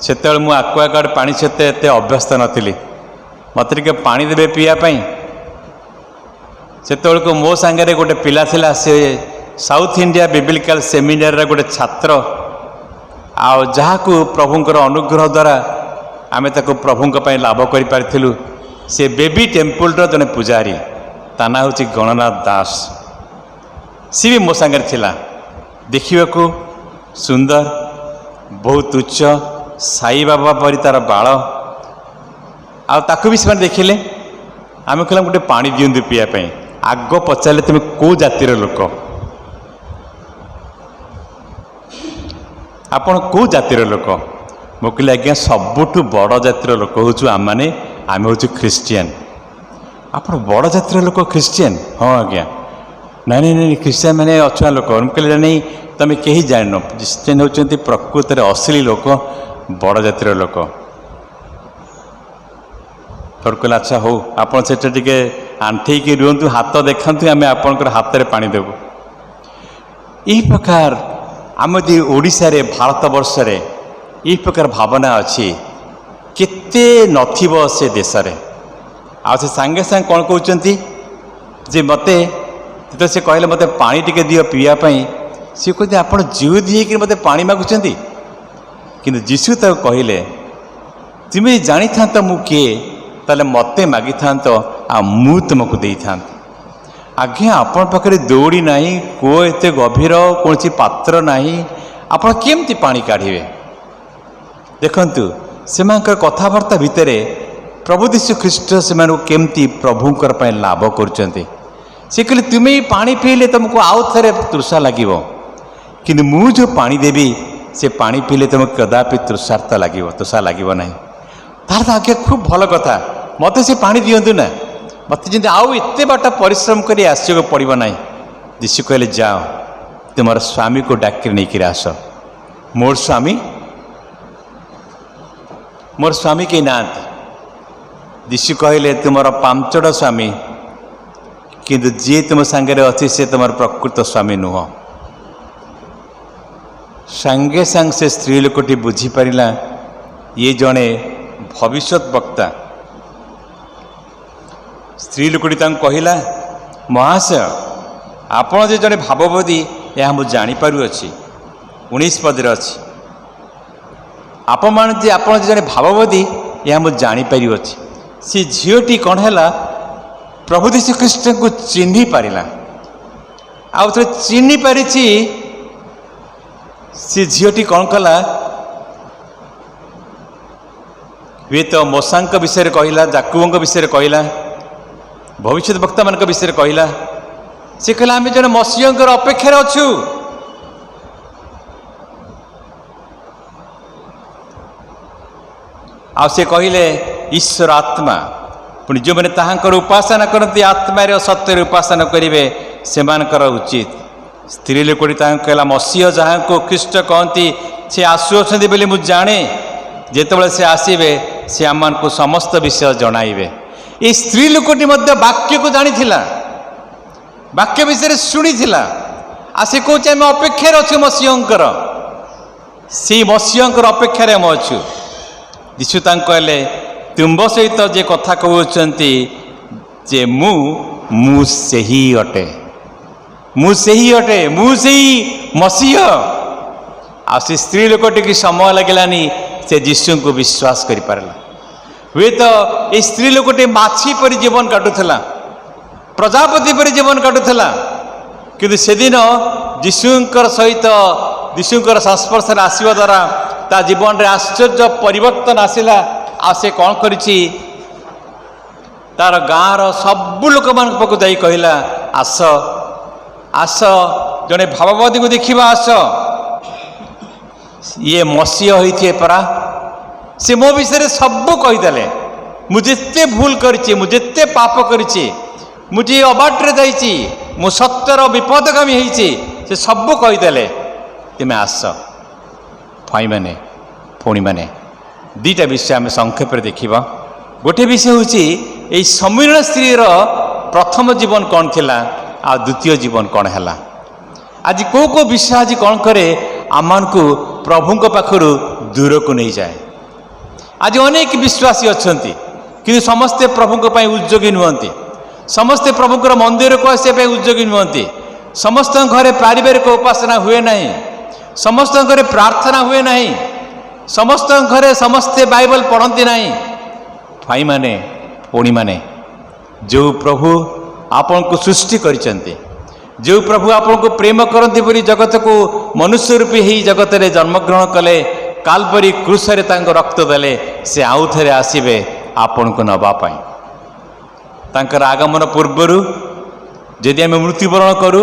Speaker 2: ସେତେବେଳେ ମୁଁ ଆକ୍ୱାଗାର୍ଡ଼ ପାଣି ସେତେ ଏତେ ଅଭ୍ୟସ୍ତ ନଥିଲି। ମୋତେ ଟିକେ ପାଣି ଦେବେ ପିଇବା ପାଇଁ। ସେତେବେଳକୁ ମୋ ସାଙ୍ଗରେ ଗୋଟେ ପିଲା ଥିଲା, ସେ ସାଉଥ୍ ଇଣ୍ଡିଆ ବିବ୍ଲିକାଲ ସେମିନାରର ଗୋଟେ ଛାତ୍ର, ଆଉ ଯାହାକୁ ପ୍ରଭୁଙ୍କର ଅନୁଗ୍ରହ ଦ୍ୱାରା ଆମେ ତାକୁ ପ୍ରଭୁଙ୍କ ପାଇଁ ଲାଭ କରିପାରିଥିଲୁ। ସେ ବେବି ଟେମ୍ପୁଲର ଜଣେ ପୂଜାରୀ, ତା ନାଁ ହେଉଛି ଗଣନାଥ ଦାସ। ସିଏ ବି ମୋ ସାଙ୍ଗରେ ଥିଲା। ଦେଖିବାକୁ ସୁନ୍ଦର, ବହୁତ ଉଚ୍ଚ, ସାଇବାବା ପରି ତାର ବାଳ। ଆଉ ତାକୁ ବି ସେମାନେ ଦେଖିଲେ। ଆମେ କହିଲେ ଗୋଟେ ପାଣି ଦିଅନ୍ତୁ ପିଇବା ପାଇଁ। ଆଗ ପଚାରିଲେ, ତୁମେ କେଉଁ ଜାତିର ଲୋକ, ଆପଣ କେଉଁ ଜାତିର ଲୋକ? ମୁଁ କହିଲି, ଆଜ୍ଞା ସବୁଠୁ ବଡ଼ ଜାତିର ଲୋକ ହେଉଛୁ ଆମମାନେ, ଆମେ ହେଉଛୁ ଖ୍ରୀଷ୍ଟିଆନ। ଆପଣ ବଡ଼ ଜାତିର ଲୋକ ଖ୍ରୀଷ୍ଟିଆନ? ହଁ ଆଜ୍ଞା। ନାଇଁ ନାଇଁ ନାଇଁ, ଖ୍ରୀଷ୍ଟିଆନ ମାନେ ଅଛୁଆଁ ଲୋକ। ମୁଁ କହିଲି ନାଇଁ, ତୁମେ କେହି ଜାଣିନ, ଖ୍ରୀଷ୍ଟିଆନ ହେଉଛନ୍ତି ପ୍ରକୃତରେ ଅସଲି ଲୋକ, ବଡ଼ ଜାତିର ଲୋକ। ତୋର କହିଲେ, ଆଚ୍ଛା ହଉ, ଆପଣ ସେଟା ଟିକେ ଆଣ୍ଠେଇକି ରୁହନ୍ତୁ, ହାତ ଦେଖାନ୍ତୁ, ଆମେ ଆପଣଙ୍କର ହାତରେ ପାଣି ଦେବୁ। ଏହି ପ୍ରକାର ଆମ ଯଦି ଓଡ଼ିଶାରେ, ଭାରତବର୍ଷରେ ଏହି ପ୍ରକାର ଭାବନା ଅଛି କେତେ ନଥିବ ସେ ଦେଶରେ। ଆଉ ସେ ସାଙ୍ଗେ ସାଙ୍ଗେ କ'ଣ କହୁଛନ୍ତି ଯେ ମୋତେ ଯେତେବେଳେ ସେ କହିଲେ ମୋତେ ପାଣି ଟିକେ ଦିଅ ପିଇବା ପାଇଁ, ସିଏ କହୁଛନ୍ତି ଆପଣ ଯିହୁଦୀ ହେଇକିରି ମୋତେ ପାଣି ମାଗୁଛନ୍ତି। କିନ୍ତୁ ଯୀଶୁ ତାକୁ କହିଲେ, ତୁମେ ଜାଣିଥାନ୍ତ ମୁଁ କିଏ, ତାହେଲେ ମୋତେ ମାଗିଥାନ୍ତ ଆଉ ମୁଁ ତୁମକୁ ଦେଇଥାନ୍ତି। ଆଜ୍ଞା ଆପଣଙ୍କ ପାଖରେ ଦଉଡ଼ି ନାହିଁ, କୂଅ ଏତେ ଗଭୀର, କୌଣସି ପାତ୍ର ନାହିଁ, ଆପଣ କେମିତି ପାଣି କାଢ଼ିବେ? ଦେଖନ୍ତୁ ସେମାନଙ୍କର କଥାବାର୍ତ୍ତା ଭିତରେ ପ୍ରଭୁ ଯୀଶୁ ଖ୍ରୀଷ୍ଟ ସେମାନଙ୍କୁ କେମିତି ପ୍ରଭୁଙ୍କର ପାଇଁ ଲାଭ କରୁଛନ୍ତି। ସେ କହିଲେ ତୁମେ ଏଇ ପାଣି ପିଇଲେ ତୁମକୁ ଆଉ ଥରେ ତୃଷା ଲାଗିବ, କିନ୍ତୁ ମୁଁ ଯେଉଁ ପାଣି ଦେବି ସେ ପାଣି ପିଇଲେ ତୁମକୁ କଦାପି ତୃଷା ଲାଗିବ ନାହିଁ। ତାହେଲେ ତ ଆଜ୍ଞା ଖୁବ୍ ଭଲ କଥା, ମୋତେ ସେ ପାଣି ଦିଅନ୍ତୁ ନା, ମୋତେ ଯେମିତି ଆଉ ଏତେ ବାଟ ପରିଶ୍ରମ କରି ଆସିବାକୁ ପଡ଼ିବ ନାହିଁ। ଯୀଶୁ କହିଲେ ଯାଅ ତୁମର ସ୍ୱାମୀକୁ ଡାକି ନେଇକିରି ଆସ। ମୋର ସ୍ୱାମୀ? ମୋର ସ୍ୱାମୀ କେହି ନାହାନ୍ତି। ଯୀଶୁ କହିଲେ ତୁମର 5ଟା ସ୍ୱାମୀ, କିନ୍ତୁ ଯିଏ ତୁମ ସାଙ୍ଗରେ ଅଛି ସେ ତୁମର ପ୍ରକୃତ ସ୍ୱାମୀ ନୁହଁ। ସାଙ୍ଗେ ସାଙ୍ଗେ ସେ ସ୍ତ୍ରୀ ଲୋକଟି ବୁଝିପାରିଲା ଇଏ ଜଣେ ଭବିଷ୍ୟତ ବକ୍ତା। ସ୍ତ୍ରୀ ଲୋକଟି ତାଙ୍କୁ କହିଲା, ମହାଶୟ ଆପଣ ଯେ ଜଣେ ଭାବବାଦୀ ଏହା ମୁଁ ଜାଣିପାରୁଅଛି। 19 ପଦରେ ଅଛି, ଆପଣ ଯେ ଜଣେ ଭାବବାଦୀ ଏହା ମୁଁ ଜାଣିପାରୁଅଛି। ସେ ଝିଅଟି କ'ଣ ହେଲା, ପ୍ରଭୁ ଯୀଶୁ ଖ୍ରୀଷ୍ଟଙ୍କୁ ଚିହ୍ନି ପାରିଲା। ଆଉ ଥରେ ଚିହ୍ନି ପାରିଛି ସେ ଝିଅଟି କ'ଣ କଲା, ହୁଏତ ମୋଶାଙ୍କ ବିଷୟରେ କହିଲା, ଯାକୁବଙ୍କ ବିଷୟରେ କହିଲା, ଭବିଷ୍ୟତ ବକ୍ତାମାନଙ୍କ ବିଷୟରେ କହିଲା। ସେ କହିଲା ଆମେ ଜଣେ ମସିହଙ୍କର ଅପେକ୍ଷାରେ ଅଛୁ। ଆଉ ସେ କହିଲେ ଈଶ୍ୱର ଆତ୍ମା, ପୁଣି ଯେଉଁମାନେ ତାହାଙ୍କର ଉପାସନା କରନ୍ତି ଆତ୍ମାରେ ଓ ସତ୍ୟରେ ଉପାସନା କରିବେ ସେମାନଙ୍କର ଉଚିତ। ସ୍ତ୍ରୀ ଲୋକଟି ତାହାଙ୍କୁ କହିଲା, ମସିହ ଯାହାଙ୍କୁ ଖ୍ରୀଷ୍ଟ କହନ୍ତି ସେ ଆସୁଅଛନ୍ତି ବୋଲି ମୁଁ ଜାଣେ, ଯେତେବେଳେ ସେ ଆସିବେ ସେ ଆମମାନଙ୍କୁ ସମସ୍ତ ବିଷୟ ଜଣାଇବେ। ଏଇ ସ୍ତ୍ରୀ ଲୋକଟି ମଧ୍ୟ ବାକ୍ୟକୁ ଜାଣିଥିଲା, ବାକ୍ୟ ବିଷୟରେ ଶୁଣିଥିଲା, ଆଉ ସେ କହୁଛି ଆମେ ଅପେକ୍ଷାରେ ଅଛୁ ମସିହଙ୍କର, ସେଇ ମସିହଙ୍କର ଅପେକ୍ଷାରେ ଆମେ ଅଛୁ। ଯୀଶୁ ତାଙ୍କୁ କହିଲେ ତୁମ୍ଭ ସହିତ ଯେ କଥା କହୁଛନ୍ତି ଯେ ମୁଁ ସେହି ଅଟେ, ମୁଁ ସେହି ଅଟେ, ମୁଁ ସେଇ ମସିହ। ଆଉ ସେ ସ୍ତ୍ରୀ ଲୋକଟିକି ସମୟ ଲାଗିଲାନି, ସେ ଯୀଶୁଙ୍କୁ ବିଶ୍ୱାସ କରିପାରିଲା। ହୁଏତ ଏଇ ସ୍ତ୍ରୀ ଲୋକଟି ମାଛି ପରି ଜୀବନ କାଟୁଥିଲା, ପ୍ରଜାପତି ପରି ଜୀବନ କାଟୁଥିଲା, କିନ୍ତୁ ସେଦିନ ଯୀଶୁଙ୍କର ସହିତ ଯୀଶୁଙ୍କର ସଂସ୍ପର୍ଶରେ ଆସିବା ଦ୍ୱାରା ତା ଜୀବନରେ ଆଶ୍ଚର୍ଯ୍ୟ ପରିବର୍ତ୍ତନ ଆସିଲା। ଆଉ ସେ କ'ଣ କରିଛି, ତାର ଗାଁର ସବୁ ଲୋକମାନଙ୍କ ପାଖକୁ ଯାଇ କହିଲା, ଆସ ଆସ ଜଣେ ଭାବବାଦୀକୁ ଦେଖିବା, ଆସ, ଇଏ ମସିହ ହୋଇଥିବେ ପରା, ସେ ମୋ ବିଷୟରେ ସବୁ କହିଦେଲେ, ମୁଁ ଯେତେ ଭୁଲ କରିଛି, ମୁଁ ଯେତେ ପାପ କରିଛି, ମୁଁ ଯେ ଅବାଟରେ ଯାଇଛି, ମୁଁ ସତ୍ୟର ବିପଦଗାମୀ ହେଇଛି, ସେ ସବୁ କହିଦେଲେ, ତୁମେ ଆସ। ଭାଇମାନେ ଭଉଣୀମାନେ, ଦୁଇଟା ବିଷୟ ଆମେ ସଂକ୍ଷେପରେ ଦେଖିବା। ଗୋଟିଏ ବିଷୟ ହେଉଛି ଏଇ ଶମିରୋଣ ସ୍ତ୍ରୀର ପ୍ରଥମ ଜୀବନ କ'ଣ ଥିଲା ଆଉ ଦ୍ୱିତୀୟ ଜୀବନ କ'ଣ ହେଲା। ଆଜି କେଉଁ କେଉଁ ବିଷୟ ଆଜି କ'ଣ କରେ ଆମମାନଙ୍କୁ ପ୍ରଭୁଙ୍କ ପାଖରୁ ଦୂରକୁ ନେଇଯାଏ। ଆଜି ଅନେକ ବିଶ୍ୱାସୀ ଅଛନ୍ତି କିନ୍ତୁ ସମସ୍ତେ ପ୍ରଭୁଙ୍କ ପାଇଁ ଉଦ୍ଯୋଗୀ ନୁହନ୍ତି, ସମସ୍ତେ ପ୍ରଭୁଙ୍କର ମନ୍ଦିରକୁ ଆସିବା ପାଇଁ ଉଦ୍ଯୋଗୀ ନୁହନ୍ତି, ସମସ୍ତଙ୍କ ଘରେ ପାରିବାରିକ ଉପାସନା ହୁଏ ନାହିଁ, ସମସ୍ତଙ୍କ ଘରେ ପ୍ରାର୍ଥନା ହୁଏ ନାହିଁ, ସମସ୍ତଙ୍କ ଘରେ ସମସ୍ତେ ବାଇବଲ ପଢ଼ନ୍ତି ନାହିଁ। ଭାଇମାନେ ଭଉଣୀମାନେ, ଯେଉଁ ପ୍ରଭୁ ଆପଣଙ୍କୁ ସୃଷ୍ଟି କରିଛନ୍ତି, ଯେଉଁ ପ୍ରଭୁ ଆପଣଙ୍କୁ ପ୍ରେମ କରନ୍ତି ବୋଲି ଜଗତକୁ ମନୁଷ୍ୟ ରୂପୀ ହେଇ ଜଗତରେ ଜନ୍ମଗ୍ରହଣ କଲେ, କାଲବରୀ କ୍ରୁଶରେ ତାଙ୍କ ରକ୍ତ ଦେଲେ, ସେ ଆଉ ଥରେ ଆସିବେ ଆପଣଙ୍କୁ ନେବା ପାଇଁ। ତାଙ୍କର ଆଗମନ ପୂର୍ବରୁ ଯଦି ଆମେ ମୃତ୍ୟୁବରଣ କରୁ,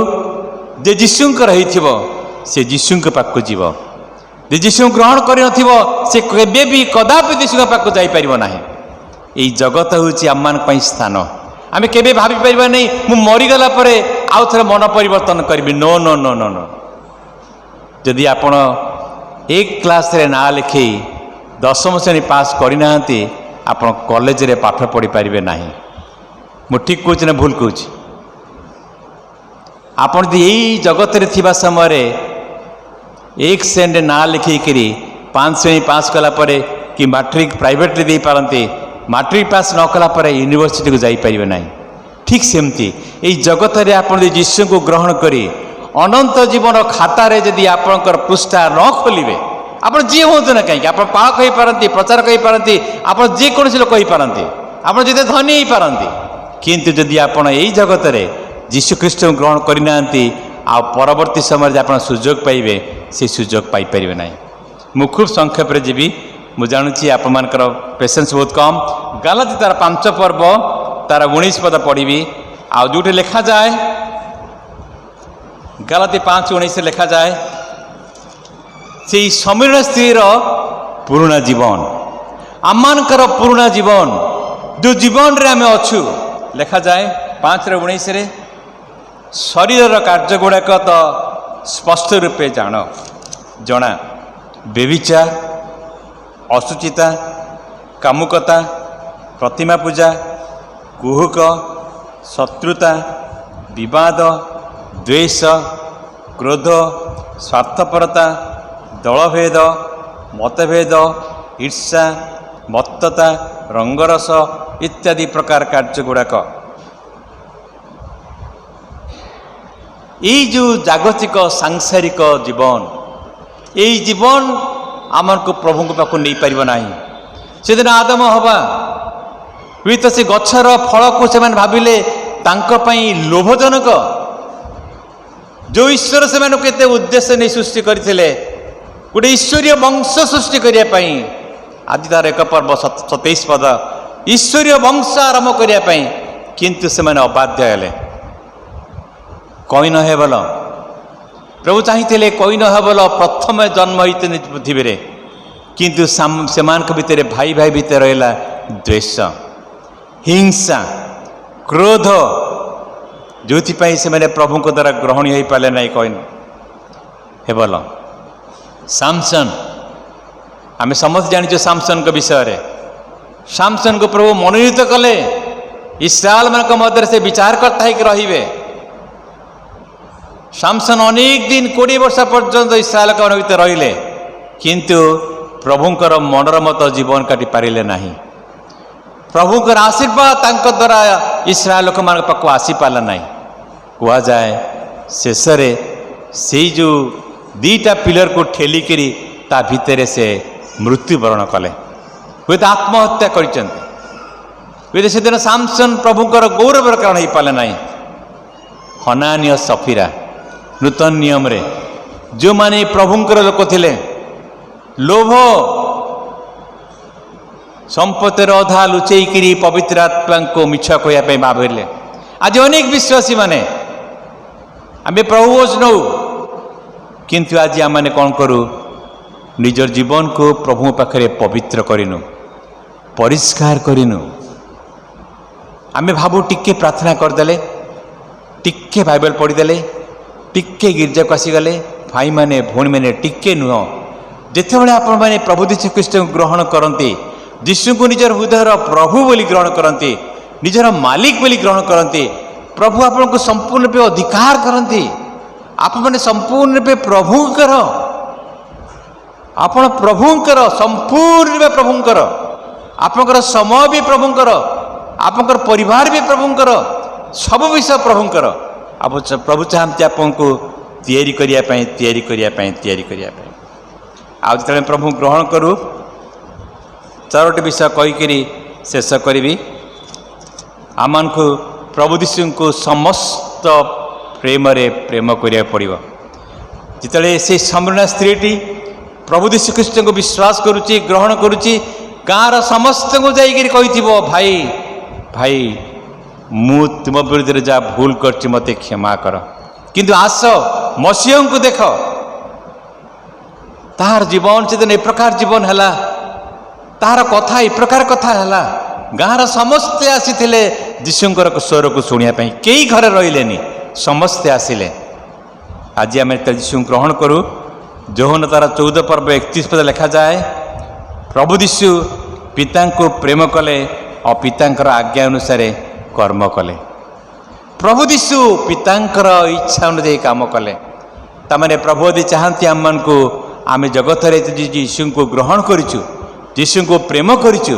Speaker 2: ଯେ ଯୀଶୁଙ୍କର ହେଇଥିବ ସେ ଯୀଶୁଙ୍କ ପାଖକୁ ଯିବ, ଯେ ଯୀଶୁଙ୍କୁ ଗ୍ରହଣ କରିନଥିବ ସେ କେବେ ବି କଦାପି ଯୀଶୁଙ୍କ ପାଖକୁ ଯାଇପାରିବ ନାହିଁ। ଏଇ ଜଗତ ହେଉଛି ଆମମାନଙ୍କ ପାଇଁ ସ୍ଥାନ। ଆମେ କେବେ ଭାବିପାରିବା ନାହିଁ ମୁଁ ମରିଗଲା ପରେ ଆଉ ଥରେ ମନ ପରିବର୍ତ୍ତନ କରିବି। No no no no no. ଯଦି ଆପଣ ଏକ କ୍ଲାସ୍ରେ ନାଁ ଲେଖେଇ ଦଶମ ଶ୍ରେଣୀ ପାସ୍ କରିନାହାନ୍ତି, ଆପଣ କଲେଜରେ ପାଠ ପଢ଼ିପାରିବେ ନାହିଁ। ମୁଁ ଠିକ୍ କହୁଛି ନା ଭୁଲ କହୁଛି? ଆପଣ ଯଦି ଏଇ ଜଗତରେ ଥିବା ସମୟରେ ଏକ ଶ୍ରେଣୀରେ ନାଁ ଲେଖେଇକରି 5 ଶ୍ରେଣୀ ପାସ୍ କଲା ପରେ କି ମାଟ୍ରିକ ପ୍ରାଇଭେଟରେ ଦେଇପାରନ୍ତି, ମାଟ୍ରିକ ପାସ୍ ନ କଲା ପରେ ୟୁନିଭର୍ସିଟିକୁ ଯାଇପାରିବେ ନାହିଁ। ଠିକ୍ ସେମିତି ଏଇ ଜଗତରେ ଆପଣ ଯଦି ଯୀଶୁଙ୍କୁ ଗ୍ରହଣ କରି ଅନନ୍ତ ଜୀବନ ଖାତାରେ ଯଦି ଆପଣଙ୍କର ପୃଷ୍ଠା ନ ଖୋଲିବେ, ଆପଣ ଯିଏ ହୁଅନ୍ତୁ ନା କାହିଁକି, ଆପଣ ପାଳକ ହେଇପାରନ୍ତି, ପ୍ରଚାରକ ହେଇପାରନ୍ତି, ଆପଣ ଯେକୌଣସି ଲୋକ ହେଇପାରନ୍ତି, ଆପଣ ଯେତେ ଧନୀ ହେଇପାରନ୍ତି, କିନ୍ତୁ ଯଦି ଆପଣ ଏଇ ଜଗତରେ ଯୀଶୁଖ୍ରୀଷ୍ଟଙ୍କୁ ଗ୍ରହଣ କରିନାହାନ୍ତି, ଆଉ ପରବର୍ତ୍ତୀ ସମୟରେ ଯେ ଆପଣ ସୁଯୋଗ ପାଇବେ, ସେ ସୁଯୋଗ ପାଇପାରିବେ ନାହିଁ। ମୁଁ ଖୁବ୍ ସଂକ୍ଷେପରେ ଯିବି, ମୁଁ ଜାଣୁଛି ଆପଣମାନଙ୍କର ପେସେନ୍ସ ବହୁତ କମ୍। ଗାଲାତି ତାର 5 ପର୍ବ ତାର 19 ପଦ ପଢ଼ିବି, ଆଉ ଯେଉଁଠି ଲେଖାଯାଏ ଗାଲାତି 5:19 ଲେଖାଯାଏ ସେଇ ସମୀରଣ ସ୍ତ୍ରୀର ପୁରୁଣା ଜୀବନ, ଆମମାନଙ୍କର ପୁରୁଣା ଜୀବନ, ଯେଉଁ ଜୀବନରେ ଆମେ ଅଛୁ, ଲେଖାଯାଏ 5:19, ଶରୀରର କାର୍ଯ୍ୟ ଗୁଡ଼ାକ ତ ସ୍ପଷ୍ଟ ରୂପେ ଜଣା, ବ୍ୟଭିଚାର, ଅଶୁଚିତା, କାମୁକତା, ପ୍ରତିମା ପୂଜା, କୁହୁକ, ଶତ୍ରୁତା, ବିବାଦ, ଦ୍ୱେଷ, କ୍ରୋଧ, ସ୍ୱାର୍ଥପରତା, ଦଳଭେଦ, ମତଭେଦ, ଈର୍ଷା, ମତ୍ତତା, ରଙ୍ଗରସ ଇତ୍ୟାଦି ପ୍ରକାର କାର୍ଯ୍ୟ ଗୁଡ଼ାକ। ଏଇ ଯେଉଁ ଜାଗତିକ ସାଂସାରିକ ଜୀବନ, ଏଇ ଜୀବନ ଆମକୁ ପ୍ରଭୁଙ୍କ ପାଖକୁ ନେଇପାରିବ ନାହିଁ। ସେଦିନ ଆଦମ ହବା ହୁଏତ ସେ ଗଛର ଫଳକୁ ସେମାନେ ଭାବିଲେ ତାଙ୍କ ପାଇଁ ଲୋଭଜନକ। ଯେଉଁ ଈଶ୍ୱର ସେମାନଙ୍କୁ ଏତେ ଉଦ୍ଦେଶ୍ୟ ନେଇ ସୃଷ୍ଟି କରିଥିଲେ, ଗୋଟେ ଈଶ୍ୱରୀୟ ବଂଶ ସୃଷ୍ଟି କରିବା ପାଇଁ, ଆଜି ତାର 1 ପର୍ବ 27 ପଦ, ଈଶ୍ୱରୀୟ ବଂଶ ଆରମ୍ଭ କରିବା ପାଇଁ, କିନ୍ତୁ ସେମାନେ ଅବାଧ୍ୟ ହେଲେ। କଇନ ହେବଲ, ପ୍ରଭୁ ଚାହିଁଥିଲେ କଇନ ହେବଲ ପ୍ରଥମେ ଜନ୍ମ ହୋଇଛନ୍ତି ପୃଥିବୀରେ, କିନ୍ତୁ ସେମାନଙ୍କ ଭିତରେ ଭାଇ ଭାଇ ଭିତରେ ରହିଲା ଦ୍ୱେଷ, ହିଂସା, କ୍ରୋଧ, ଯେଉଁଥିପାଇଁ ସେମାନେ ପ୍ରଭୁଙ୍କ ଦ୍ୱାରା ଗ୍ରହଣୀୟ ହୋଇପାରିଲେ ନାହିଁ। କଇନ ହେବଲ, ସାମସନ୍, ଆମେ ସମସ୍ତେ ଜାଣିଛୁ ସାମସନ୍ଙ୍କ ବିଷୟରେ। ସାମସନ୍ଙ୍କୁ ପ୍ରଭୁ ମନୋନୀତ କଲେ, ଇସ୍ରାଏଲମାନଙ୍କ ମଧ୍ୟରେ ସେ ବିଚାରକର୍ତ୍ତା ହେଇକି ରହିବେ। ସାମସନ୍ ଅନେକ ଦିନ 20 ବର୍ଷ ପର୍ଯ୍ୟନ୍ତ ଇସ୍ରାଏଲଙ୍କ ଭିତରେ ରହିଲେ, କିନ୍ତୁ ପ୍ରଭୁଙ୍କର ମନର ମତ ଜୀବନ କାଟି ପାରିଲେ ନାହିଁ। ପ୍ରଭୁଙ୍କର ଆଶୀର୍ବାଦ ତାଙ୍କ ଦ୍ୱାରା ଇସ୍ରାଏଲ ଲୋକମାନଙ୍କ ପାଖକୁ ଆସିପାରିଲା ନାହିଁ। କୁହାଯାଏ ଶେଷରେ ସେଇ ଯେଉଁ 2ଟା ପିଲରକୁ ଠେଲିକିରି ତା ଭିତରେ ସେ ମୃତ୍ୟୁବରଣ କଲେ, ହୁଏତ ଆତ୍ମହତ୍ୟା କରିଛନ୍ତି। ହୁଏତ ସେଦିନ ସାମସନ୍ ପ୍ରଭୁଙ୍କର ଗୌରବର କାରଣ ହେଇପାରିଲେ ନାହିଁ। ହନାନୀୟ ସଫିରା, ନୂତନ ନିୟମରେ ଯେଉଁମାନେ ପ୍ରଭୁଙ୍କର ଲୋକ ଥିଲେ, ଲୋଭ ସମ୍ପତ୍ତିର ଅଧା ଲୁଚେଇକିରି ପବିତ୍ର ଆତ୍ମାଙ୍କୁ ମିଛ କହିବା ପାଇଁ ଭାବିଲେ। ଆଜି ଅନେକ ବିଶ୍ୱାସୀମାନେ ଆମେ ପ୍ରଭୁ ଭୋଜ ନଉ, କିନ୍ତୁ ଆଜି ଆମେମାନେ କ'ଣ କରୁ? ନିଜର ଜୀବନକୁ ପ୍ରଭୁଙ୍କ ପାଖରେ ପବିତ୍ର କରିନୁ, ପରିଷ୍କାର କରିନୁ। ଆମେ ଭାବୁ ଟିକେ ପ୍ରାର୍ଥନା କରିଦେଲେ, ଟିକେ ବାଇବେଲ ପଢ଼ିଦେଲେ, ଟିକେ ଗିର୍ଜାକୁ ଆସିଗଲେ, ଭାଇମାନେ ଭଉଣୀମାନେ ଟିକେ ନୁହଁ। ଯେତେବେଳେ ଆପଣମାନେ ପ୍ରଭୁ ଯୀଶୁ ଖ୍ରୀଷ୍ଟଙ୍କୁ ଗ୍ରହଣ କରନ୍ତି, ଯୀଶୁଙ୍କୁ ନିଜର ହୃଦୟର ପ୍ରଭୁ ବୋଲି ଗ୍ରହଣ କରନ୍ତି, ନିଜର ମାଲିକ ବୋଲି ଗ୍ରହଣ କରନ୍ତି, ପ୍ରଭୁ ଆପଣଙ୍କୁ ସମ୍ପୂର୍ଣ୍ଣ ରୂପେ ଅଧିକାର କରନ୍ତି। ଆପଣମାନେ ସମ୍ପୂର୍ଣ୍ଣ ରୂପେ ପ୍ରଭୁଙ୍କର, ଆପଣ ପ୍ରଭୁଙ୍କର, ସମ୍ପୂର୍ଣ୍ଣ ରୂପେ ପ୍ରଭୁଙ୍କର। ଆପଣଙ୍କର ସମୟ ବି ପ୍ରଭୁଙ୍କର, ଆପଣଙ୍କର ପରିବାର ବି ପ୍ରଭୁଙ୍କର, ସବୁ ବିଷୟ ପ୍ରଭୁଙ୍କର। ପ୍ରଭୁ ଚାହାନ୍ତି ଆପଣଙ୍କୁ ତିଆରି କରିବା ପାଇଁ, ତିଆରି କରିବା ପାଇଁ, ତିଆରି କରିବା ପାଇଁ। ଆଉ ଯେତେବେଳେ ପ୍ରଭୁ ଗ୍ରହଣ କରୁ, 4ଟି ବିଷୟ କହିକିରି ଶେଷ କରିବି। ଆମମାନଙ୍କୁ ପ୍ରଭୁ ଯୀଶୁଙ୍କୁ ସମସ୍ତ ପ୍ରେମରେ ପ୍ରେମ କରିବାକୁ ପଡ଼ିବ। ଯେତେବେଳେ ସେଇ ସମରଣା ସ୍ତ୍ରୀଟି ପ୍ରଭୁ ଯୀଶୁ ଖ୍ରୀଷ୍ଟଙ୍କୁ ବିଶ୍ୱାସ କରୁଛି, ଗ୍ରହଣ କରୁଛି, ଗାଁର ସମସ୍ତଙ୍କୁ ଯାଇକିରି କହିଥିବ, ଭାଇ ଭାଇ ମୁଁ ତୁମ ବିରୁଦ୍ଧରେ ଯାହା ଭୁଲ କରିଛି ମୋତେ କ୍ଷମା କର, କିନ୍ତୁ ଆସ ମସିହଙ୍କୁ ଦେଖ। ତାହାର ଜୀବନ ସେଦିନ ଏ ପ୍ରକାର ଜୀବନ ହେଲା, ତାହାର କଥା ଏ ପ୍ରକାର କଥା ହେଲା। ଗାଁର ସମସ୍ତେ ଆସିଥିଲେ ଯୀଶୁଙ୍କର ସ୍ୱରକୁ ଶୁଣିବା ପାଇଁ, କେହି ଘରେ ରହିଲେନି, ସମସ୍ତେ ଆସିଲେ। ଆଜି ଆମେ ଯେତେବେଳେ ଯୀଶୁଙ୍କୁ ଗ୍ରହଣ କରୁ, ଯୋହନ ତାର 14 ପର୍ବ 31 ପଦ ଲେଖାଯାଏ, ପ୍ରଭୁ ଯୀଶୁ ପିତାଙ୍କୁ ପ୍ରେମ କଲେ ଆଉ ପିତାଙ୍କର ଆଜ୍ଞା ଅନୁସାରେ କର୍ମ କଲେ। ପ୍ରଭୁ ଯୀଶୁ ପିତାଙ୍କର ଇଚ୍ଛା ଅନୁଯାୟୀ କାମ କଲେ। ତାମାନେ ପ୍ରଭୁ ଯଦି ଚାହାନ୍ତି ଆମମାନଙ୍କୁ ଆମେ ଜଗତରେ ଯଦି ଯୀଶୁଙ୍କୁ ଗ୍ରହଣ କରିଛୁ, ଯୀଶୁଙ୍କୁ ପ୍ରେମ କରିଛୁ,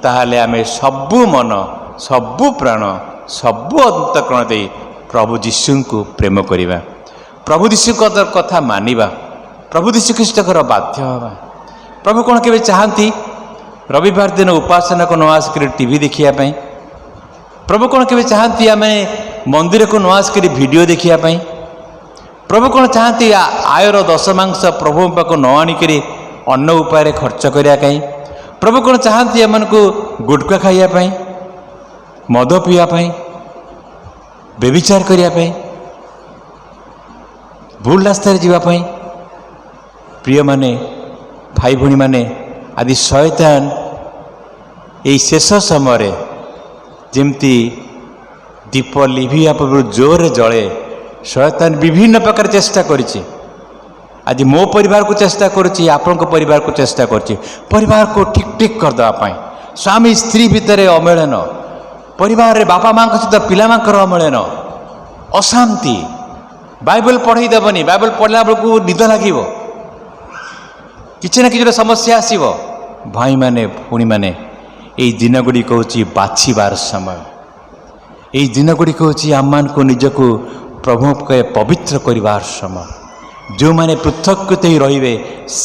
Speaker 2: ତାହେଲେ ଆମେ ସବୁ ମନ, ସବୁ ପ୍ରାଣ, ସବୁ ଅନ୍ତଃକରଣ ଦେଇ ପ୍ରଭୁ ଯୀଶୁଙ୍କୁ ପ୍ରେମ କରିବା, ପ୍ରଭୁ ଯୀଶୁଙ୍କ କଥା ମାନିବା, ପ୍ରଭୁ ଯୀଶୁ ଖ୍ରୀଷ୍ଟଙ୍କର ବାଧ୍ୟ ହେବା। ପ୍ରଭୁ କ'ଣ କେବେ ଚାହାନ୍ତି ରବିବାର ଦିନ ଉପାସନାକୁ ନ ଆସିକରି ଟିଭି ଦେଖିବା ପାଇଁ? ପ୍ରଭୁ କ'ଣ କେବେ ଚାହାନ୍ତି ଆମେ ମନ୍ଦିରକୁ ନ ଆସିକରି ଭିଡ଼ିଓ ଦେଖିବା ପାଇଁ? ପ୍ରଭୁ କ'ଣ ଚାହାନ୍ତି ଆୟର ଦଶମାଂଶ ପ୍ରଭୁଙ୍କ ପାଖକୁ ନ ଆଣିକରି ଅନ୍ୟ ଉପାୟରେ ଖର୍ଚ୍ଚ କରିବା ପାଇଁ? ପ୍ରଭୁ କ'ଣ ଚାହାନ୍ତି ଏମାନଙ୍କୁ ଗୁଟଖା ଖାଇବା ପାଇଁ, ମଦ ପିଇବା ପାଇଁ, ବ୍ୟଭିଚାର କରିବା ପାଇଁ, ଭୁଲ ରାସ୍ତାରେ ଯିବା ପାଇଁ? ପ୍ରିୟମାନେ, ଭାଇ ଭଉଣୀମାନେ, ଆଜି ଶୟତାନ ଏଇ ଶେଷ ସମୟରେ ଯେମିତି ଦୀପ ଲିଭିବା ପୂର୍ବରୁ ଜୋରରେ ଜଳେ, ଶୟତାନ ବିଭିନ୍ନ ପ୍ରକାର ଚେଷ୍ଟା କରିଛି। ଆଜି ମୋ ପରିବାରକୁ ଚେଷ୍ଟା କରୁଛି, ଆପଣଙ୍କ ପରିବାରକୁ ଚେଷ୍ଟା କରୁଛି, ପରିବାରକୁ ଠିକ୍ ଠିକ୍ କରିଦେବା ପାଇଁ। ସ୍ୱାମୀ ସ୍ତ୍ରୀ ଭିତରେ ଅମେଳନ, ପରିବାରରେ ବାପା ମାଆଙ୍କ ସହିତ ପିଲାମାନଙ୍କର ଅମେଳନ, ଅଶାନ୍ତି। ବାଇବଲ ପଢ଼େଇ ଦେବନି, ବାଇବଲ ପଢ଼ିଲା ବେଳକୁ ନିଦ ଲାଗିବ, କିଛି ନା କିଛି ଗୋଟେ ସମସ୍ୟା ଆସିବ। ଭାଇମାନେ, ଭଉଣୀମାନେ, ଏଇ ଦିନଗୁଡ଼ିକ ହେଉଛି ବାଛିବାର ସମୟ। ଏଇ ଦିନଗୁଡ଼ିକ ହେଉଛି ଆମମାନଙ୍କୁ ନିଜକୁ ପ୍ରଭୁଙ୍କ ପବିତ୍ର କରିବାର ସମୟ। ଯେଉଁମାନେ ପୃଥକୃତ ହୋଇ ରହିବେ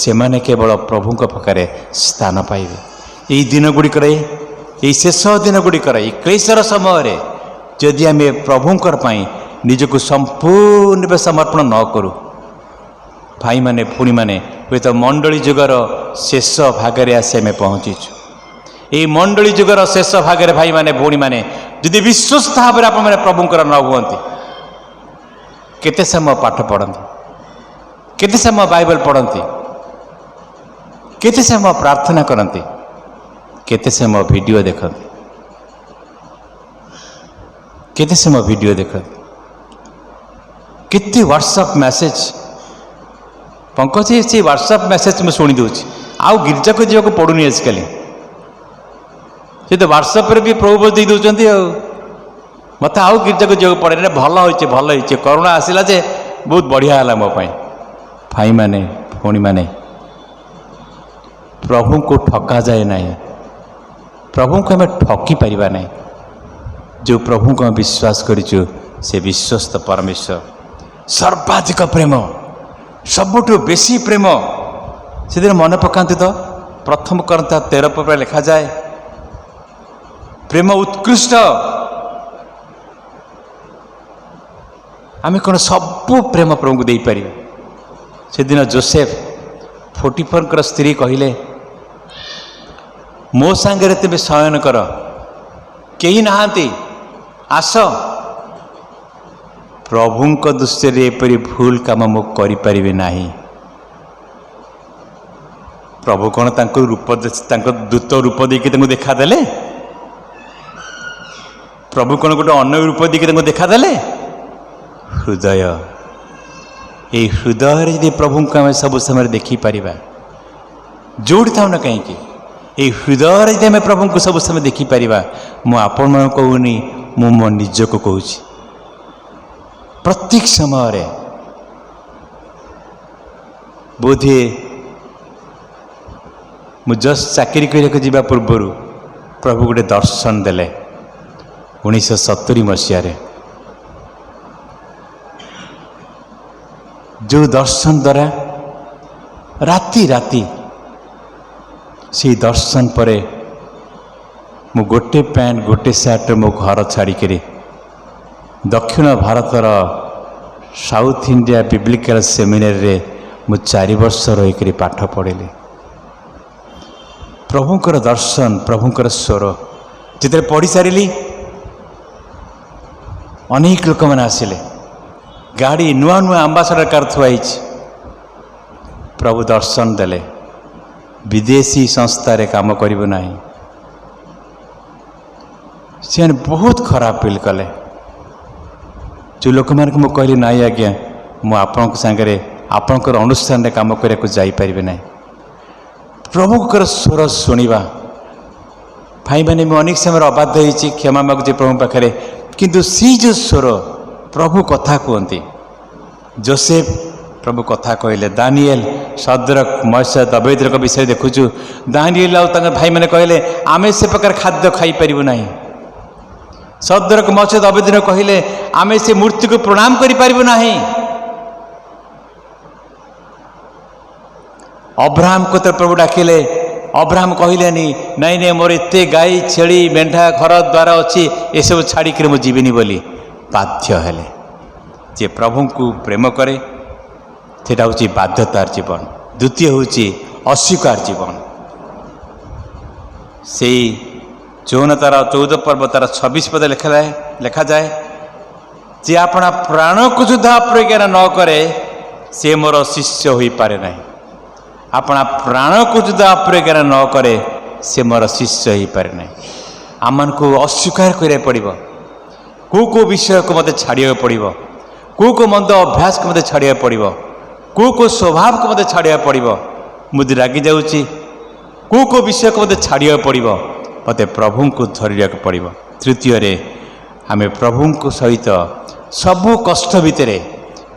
Speaker 2: ସେମାନେ କେବଳ ପ୍ରଭୁଙ୍କ ପାଖରେ ସ୍ଥାନ ପାଇବେ। ଏଇ ଦିନଗୁଡ଼ିକରେ, ଏଇ ଶେଷ ଦିନଗୁଡ଼ିକରେ, ଏଇ କ୍ଲେଶର ସମୟରେ ଯଦି ଆମେ ପ୍ରଭୁଙ୍କର ପାଇଁ ନିଜକୁ ସମ୍ପୂର୍ଣ୍ଣ ରୂପେ ସମର୍ପଣ ନ କରୁ, ଭାଇମାନେ, ଭଉଣୀମାନେ, ହୁଏତ ମଣ୍ଡଳୀ ଯୁଗର ଶେଷ ଭାଗରେ ଆସି ଆମେ ପହଞ୍ଚିଛୁ। ଏଇ ମଣ୍ଡଳୀ ଯୁଗର ଶେଷ ଭାଗରେ ଭାଇମାନେ, ଭଉଣୀମାନେ, ଯଦି ବିଶ୍ୱସ୍ତ ଭାବରେ ଆପଣମାନେ ପ୍ରଭୁଙ୍କର ନ ହୁଅନ୍ତି, କେତେ ସମୟ ପାଠ ପଢ଼ନ୍ତି, କେତେ ସମୟ ବାଇବଲ ପଢ଼ନ୍ତି, କେତେ ସମୟ ପ୍ରାର୍ଥନା କରନ୍ତି, କେତେ ସମୟ ଭିଡ଼ିଓ ଦେଖନ୍ତି, କେତେ ସମୟ ଭିଡ଼ିଓ ଦେଖନ୍ତି, କେତେ ହ୍ୱାଟ୍ସଆପ୍ ମେସେଜ। ପଙ୍କଜ, ସେ ହ୍ୱାଟ୍ସଆପ୍ ମେସେଜ ମୁଁ ଶୁଣି ଦେଉଛି, ଆଉ ଗିର୍ଜାକୁ ଯିବାକୁ ପଡ଼ୁନି ଆଜିକାଲି। ସେ ତ ହ୍ୱାଟ୍ସଆପ୍ରେ ବି ପ୍ରଭୁ ଦେଇ ଦେଉଛନ୍ତି, ଆଉ ମୋତେ ଆଉ ଗିର୍ଜାକୁ ଯିବାକୁ ପଡ଼େନି। ଭଲ ହେଇଛି, ଭଲ ହେଇଛି, କରୋନା ଆସିଲା ଯେ ବହୁତ ବଢ଼ିଆ ହେଲା ମୋ ପାଇଁ। ଭାଇମାନେ, ଭଉଣୀମାନେ, ପ୍ରଭୁଙ୍କୁ ଠକାଯାଏ ନାହିଁ, ପ୍ରଭୁଙ୍କୁ ଆମେ ଠକି ପାରିବା ନାହିଁ। ଯେଉଁ ପ୍ରଭୁଙ୍କୁ ଆମେ ବିଶ୍ୱାସ କରିଛୁ ସେ ବିଶ୍ୱସ୍ତ ପରମେଶ୍ୱର, ସର୍ବାଧିକ ପ୍ରେମ, ସବୁଠୁ ବେଶୀ ପ୍ରେମ। ସେଦିନ ମନେ ପକାନ୍ତୁ ତ, ପ୍ରଥମ କରିନ୍ଥୀୟ 13 ପର୍ବରେ ଲେଖାଯାଏ ପ୍ରେମ ଉତ୍କୃଷ୍ଟ। ଆମେ କ'ଣ ସବୁ ପ୍ରେମ ପ୍ରଭୁଙ୍କୁ ଦେଇପାରିବା? ସେଦିନ ଜୋସେଫ ଫୋଟିଫରଙ୍କର ସ୍ତ୍ରୀ କହିଲେ, ମୋ ସାଙ୍ଗରେ ତେବେ ଶୟନ କର, କେହି ନାହାନ୍ତି, ଆସ। ପ୍ରଭୁଙ୍କ ଦୃଷ୍ଟିରେ ଏପରି ଭୁଲ କାମ ମୁଁ କରିପାରିବି ନାହିଁ। ପ୍ରଭୁ କ'ଣ ତାଙ୍କୁ ରୂପ, ତାଙ୍କ ଦୂତ ରୂପ ଦେଇକି ତାଙ୍କୁ ଦେଖାଦେଲେ? ପ୍ରଭୁ କ'ଣ ଗୋଟେ ଅନ୍ୟ ରୂପ ଦେଇକି ତାଙ୍କୁ ଦେଖାଦେଲେ? ହୃଦୟ, ଏଇ ହୃଦୟରେ ଯଦି ପ୍ରଭୁଙ୍କୁ ଆମେ ସବୁ ସମୟରେ ଦେଖିପାରିବା, ଯେଉଁଠି ଥାଉ ନା କାହିଁକି, ଏଇ ହୃଦୟରେ ଯଦି ଆମେ ପ୍ରଭୁଙ୍କୁ ସବୁ ସମୟ ଦେଖିପାରିବା, ମୁଁ ଆପଣମାନଙ୍କୁ କହୁନି, ମୁଁ ମୋ ନିଜକୁ କହୁଛି। ପ୍ରତ୍ୟେକ ସମୟରେ ବୋଧେ ମୁଁ ଜଷ୍ଟ ଚାକିରି କରିବାକୁ ଯିବା ପୂର୍ବରୁ ପ୍ରଭୁ ଗୋଟେ ଦର୍ଶନ ଦେଲେ 1970 ମସିହାରେ। ଯେଉଁ ଦର୍ଶନ ଦ୍ୱାରା ରାତି ରାତି, ସେଇ ଦର୍ଶନ ପରେ ମୁଁ ଗୋଟେ ପ୍ୟାଣ୍ଟ ଗୋଟେ ସାର୍ଟରେ ମୋ ଘର ଛାଡ଼ିକରି ଦକ୍ଷିଣ ଭାରତର ସାଉଥ ଇଣ୍ଡିଆ ବିବ୍ଲିକାଲ ସେମିନାରୀରେ ମୁଁ 4 ବର୍ଷ ରହିକରି ପାଠ ପଢ଼ିଲି। ପ୍ରଭୁଙ୍କର ଦର୍ଶନ, ପ୍ରଭୁଙ୍କର ସ୍ୱର ଯେତେବେଳେ ପଢ଼ି ସାରିଲି, ଅନେକ ଲୋକମାନେ ଆସିଲେ, ଗାଡ଼ି ନୂଆ ନୂଆ ଆମ୍ବାସଡ଼ର କାର୍ ଥୁଆ ହେଇଛି। ପ୍ରଭୁ ଦର୍ଶନ ଦେଲେ, ବିଦେଶୀ ସଂସ୍ଥାରେ କାମ କରିବୁ ନାହିଁ। ସେମାନେ ବହୁତ ଖରାପ ଫିଲ୍ କଲେ। ଯେଉଁ ଲୋକମାନଙ୍କୁ ମୁଁ କହିଲି, ନାଇଁ ଆଜ୍ଞା, ମୁଁ ଆପଣଙ୍କ ସାଙ୍ଗରେ ଆପଣଙ୍କର ଅନୁଷ୍ଠାନରେ କାମ କରିବାକୁ ଯାଇପାରିବି ନାହିଁ। ପ୍ରଭୁଙ୍କର ସ୍ୱର ଶୁଣିବା, ଭାଇମାନେ, ମୁଁ ଅନେକ ସମୟରେ ଅବାଧ୍ୟ ହେଇଛି, କ୍ଷମା ମାଗୁଛି ପ୍ରଭୁଙ୍କ ପାଖରେ, କିନ୍ତୁ ସେଇ ଯେଉଁ ସ୍ୱର, ପ୍ରଭୁ କଥା କୁହନ୍ତି। ଜୋସେଫ ପ୍ରଭୁ କଥା କହିଲେ। ଦାନିଏଲ, ଶଦ୍ରକ, ମୈଶକ, ଅବେଦଙ୍କ ବିଷୟରେ ଦେଖୁଛୁ। ଦାନିଏଲ ଆଉ ତାଙ୍କ ଭାଇମାନେ କହିଲେ ଆମେ ସେ ପ୍ରକାର ଖାଦ୍ୟ ଖାଇପାରିବୁ ନାହିଁ। ଶଦ୍ରକ, ମୈଶକ, ଅବେଦନଗୋ କହିଲେ ଆମେ ସେ ମୂର୍ତ୍ତିକୁ ପ୍ରଣାମ କରିପାରିବୁ ନାହିଁ। ଅବ୍ରାହ୍ମକୁ ତ ପ୍ରଭୁ ଡାକିଲେ, ଅବ୍ରାହ୍ମ କହିଲେନି ନାଇଁ ନାଇଁ ମୋର ଏତେ ଗାଈ ଛେଳି ମେଣ୍ଢା ଘର ଦ୍ୱାର ଅଛି, ଏସବୁ ଛାଡ଼ିକିରି ମୁଁ ଯିବିନି ବୋଲି। ବାଧ୍ୟ ହେଲେ। ଯେ ପ୍ରଭୁଙ୍କୁ ପ୍ରେମ କରେ ସେଇଟା ହେଉଛି ବାଧ୍ୟତାର ଜୀବନ। ଦ୍ୱିତୀୟ ହେଉଛି ଅସ୍ୱୀକାର ଜୀବନ। ସେଇ 54 ତାର 14 ପର୍ବ ତାର 26 ପଦ ଲେଖାଯାଏ ଯେ ଆପଣା ପ୍ରାଣକୁ ସୁଦ୍ଧା ଅପ୍ରଜ୍ଞାନ ନ କରେ ସେ ମୋର ଶିଷ୍ୟ ହୋଇପାରେ ନାହିଁ। ଆପଣା ପ୍ରାଣକୁ ସୁଦ୍ଧା ଅପ୍ରଜ୍ଞାନ ନ କରେ ସେ ମୋର ଶିଷ୍ୟ ହୋଇପାରେ ନାହିଁ। ଆମମାନଙ୍କୁ ଅସ୍ୱୀକାର କରିବାକୁ ପଡ଼ିବ। କେଉଁ କେଉଁ ବିଷୟକୁ ମୋତେ ଛାଡ଼ିବାକୁ ପଡ଼ିବ, କେଉଁ କେଉଁ ମନ୍ଦ ଅଭ୍ୟାସକୁ ମୋତେ ଛାଡ଼ିବାକୁ ପଡ଼ିବ, କେଉଁ କେଉଁ ସ୍ୱଭାବକୁ ମୋତେ ଛାଡ଼ିବାକୁ ପଡ଼ିବ। ମୁଁ ଯଦି ରାଗି ଯାଉଛି, କେଉଁ କେଉଁ ବିଷୟକୁ ମୋତେ ଛାଡ଼ିବାକୁ ପଡ଼ିବ, ମୋତେ ପ୍ରଭୁଙ୍କୁ ଧରିବାକୁ ପଡ଼ିବ। ତୃତୀୟରେ ଆମେ ପ୍ରଭୁଙ୍କ ସହିତ ସବୁ କଷ୍ଟ ଭିତରେ